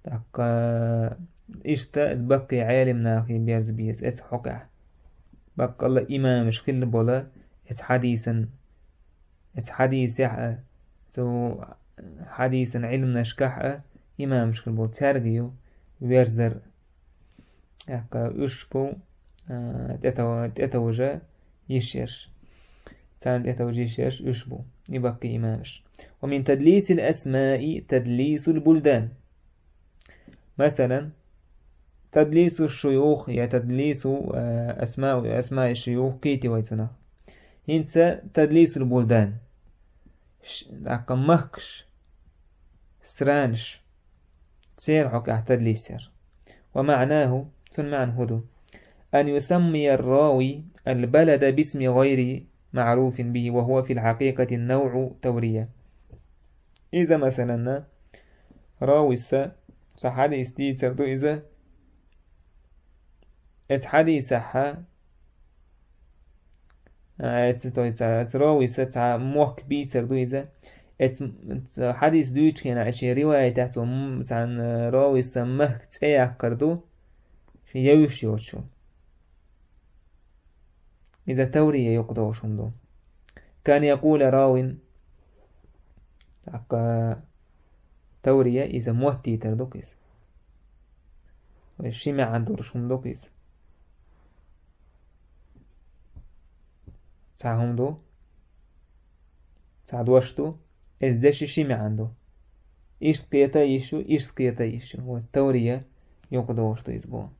тӀаккха иштта баккхий Ӏелим нахе берза беза эца хьокъехь. Баккъалла имамаш хилла бола эца хьадисан Эца хьадисехь а, цу хьадисан Ӏилманашкахь а имамаш хир болу цаьрга ю верзар. ТӀаккха уьш бу, а, тӀетов-, тӀетовжа йиш ерш. Царна тӀетовжа йиш ерш уьш бу, и баккхий имамаш. ومن تدليس الأسماء تدليس البلدان. Масалан, тадлису шуюх я тадлису, э, асмау, асмаи шуюх кхийти вай цунах. ХӀинца тадлисул булдан. Ш-, тӀаккха махкаш, странаш, церан хьокъехь тадлис яр. ومعناه, цун маьӀна хӀун ду? أن يسمي الراوي البلد باسم غير معروف به، وهو في الحقيقة نوع تورية. Иза, масалан, равис цхьа хьадис дийцар ду иза. Эцу хьадисахьа, а, эцу, то есть, а, эцу равис цхьа мохк бийцар ду иза. Эцу, эцу хьадис дуьйцучу хенахь, шен риваятехь цо м-, цхьана равис махка цӀе яккхар ду, шен евзаш йоцуш йолу. Иза таврия юкъадогӀуш хӀума ду. كأن يقول راو. ТӀаккха таврия иза моттийтар ду-кх иза. Вай ши маьӀна долуш хӀума ду-кх иза. Цхьа хӀума ду, цхьа дош ду, иза деши ши маьӀна ду. Иштта кхета а йиш ю, иштта кхета а йиш ю. Вот таврия юкъадогӀуш ду иза боху.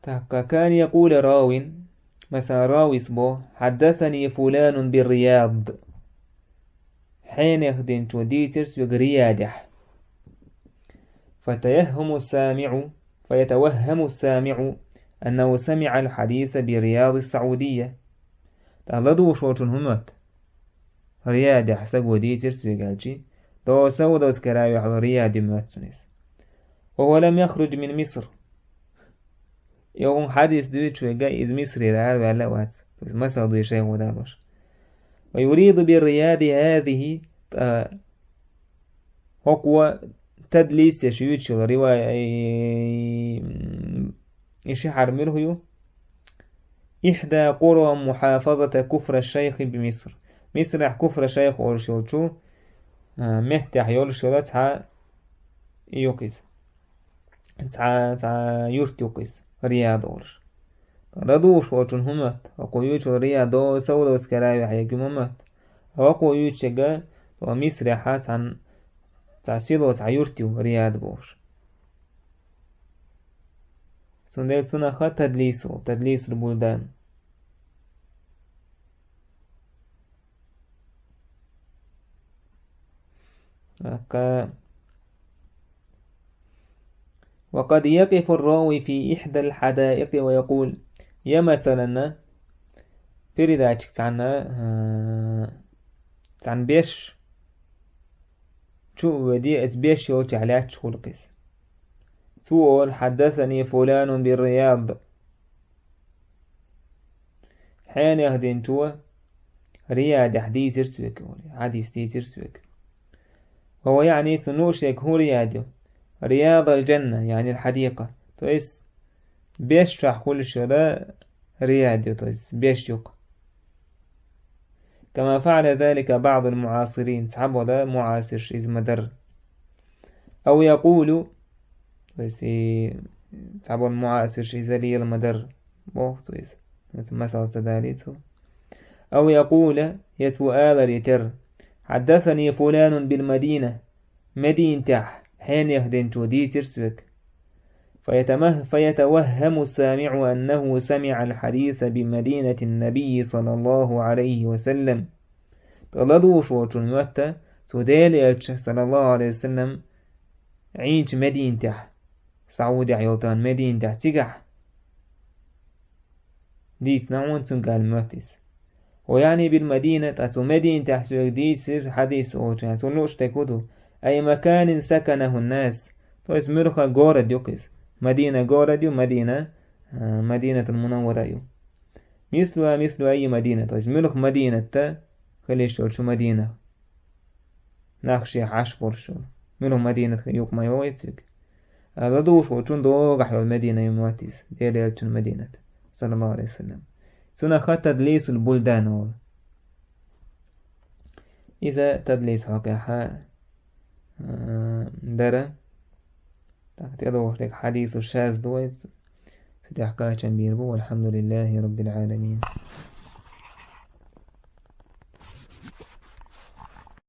Так, كأن يقول راو, масала, равис бо: حدثني فلان بالرياض. Хьенех динчо дийцира соьга Риядехь. فتيهم السامع، فيتوهم السامع أنه سمع الحديث برياض السعودية. ТӀаккха ладугӀуш волчун хӀун моьтту? Риядехь стага дийцира соьга аьлчи, до Саудовская Аравия хьала Рияд ю моьтту цунна иза. وهو لم يخرج من مصر. И хӀун хьадис дуьйцуш верг иза Мисрера араваьлла а вац. То есть масал дуй шайгӀо далош. ويريد بالرياض هذه, ткъа хӀокхо тадлис еш юьйцуш йолу ривай-, и, и ши хьар муьлха ю? إحدى قرى محافظة كفر الشيخ بمصر. Мисрахь Куфра шайх олуш йолчу, а, меттехь йолуш йола цхьа юкъ иза. Цхьа, цхьа юрт юкъа иза, Рияд олуш. РадугӀуш волчун хӀун моьтту? ХӀокхо юьйцуш йолу Рияд до Саудовская Аравия хьегна ма моьтту. ХӀокхо юьйцуш ерг, то Мисрехьа цхьана, цхьа село, цхьа юрт ю Рияд бохуш. Цундела цунах тадлис ву, тадлисул булдан. ТӀаккха وقد يقف الراوي في إحدى الحدائق ويقول, я, масалан, передачик цхьанна, а, цхьанна беш чу а веде, эца беш йолчехь лаьтташ хуьлу-кх иза. Цо олу: «Хьаддасани фуланун бир-Рияд». Хьенех динчо Риядехь дийцира соьга, хьадис дийцира соьга. Ва ва яъни, цунна лууш дерг хӀун Рияд ю? Риядал джанна, яъни хьадикъа. То есть, беш чохь хуьлуш йолу Рияд ю, то есть, беш ю-кх. Кама фаъала залика баъдул муъасирин, цхьаболу муъасирш иза ма-дарра. Ау якъулу, то есть, и цхьаболу муъасирш иза лела ма-дарра, боху цо иза. Масал ца далийта цо. Ау якъула, я цо аларе терра: «Хьаддасани фуланун бил Мадина», Мединатехь хьенех динчо дийцира соьга. فيتمه-، فيتوهم السامع أنه سمع الحديث بمدينة النبي صلى الله عليه وسلم. Ткъа ладугӀуш волчун моьтту, цо Делан элча, саллаллаху Ӏалайхи ва саллам, Ӏийначу Мединатехь, Саудехь йолу тахана Мединатехь, цигахь дийцина хьуна цуьнга аьлла моьтту иза. Ва яъни бил Мадина, ткъа цо Мединатехь соьга дийцира хьадис олучу, цунна лууш дерг хӀун ду? Ай маканин саканахун нас. То есть муьлхха город ю-кх иза. Мадина город ю, Мадина, а, Мадинатул Мунаввара ю. Мислуха мислу айи Мадина. То есть муьлхха Мадинатта хила йиш йолчу Мадинах. Нах шен хьаш болуш йолу. Муьлха Мадинат юкъа ма йогӀу иза цуьнга. Ткъа ладугӀуш волчун догӀахь йолу Медина ю моьтту иза, Делан элчан Мединат, саллаллаху Ӏалайхи ва саллам. Цунах тадлисул бульдан олу. Иза тадлис хьокъехь, а, дара. ТӀаккха тӀедогӀуш дерг хьадису шаз ду вай. Цу тӀехь кхачам бийр бу. Валхьамдулиллахи раббил Ӏаламин.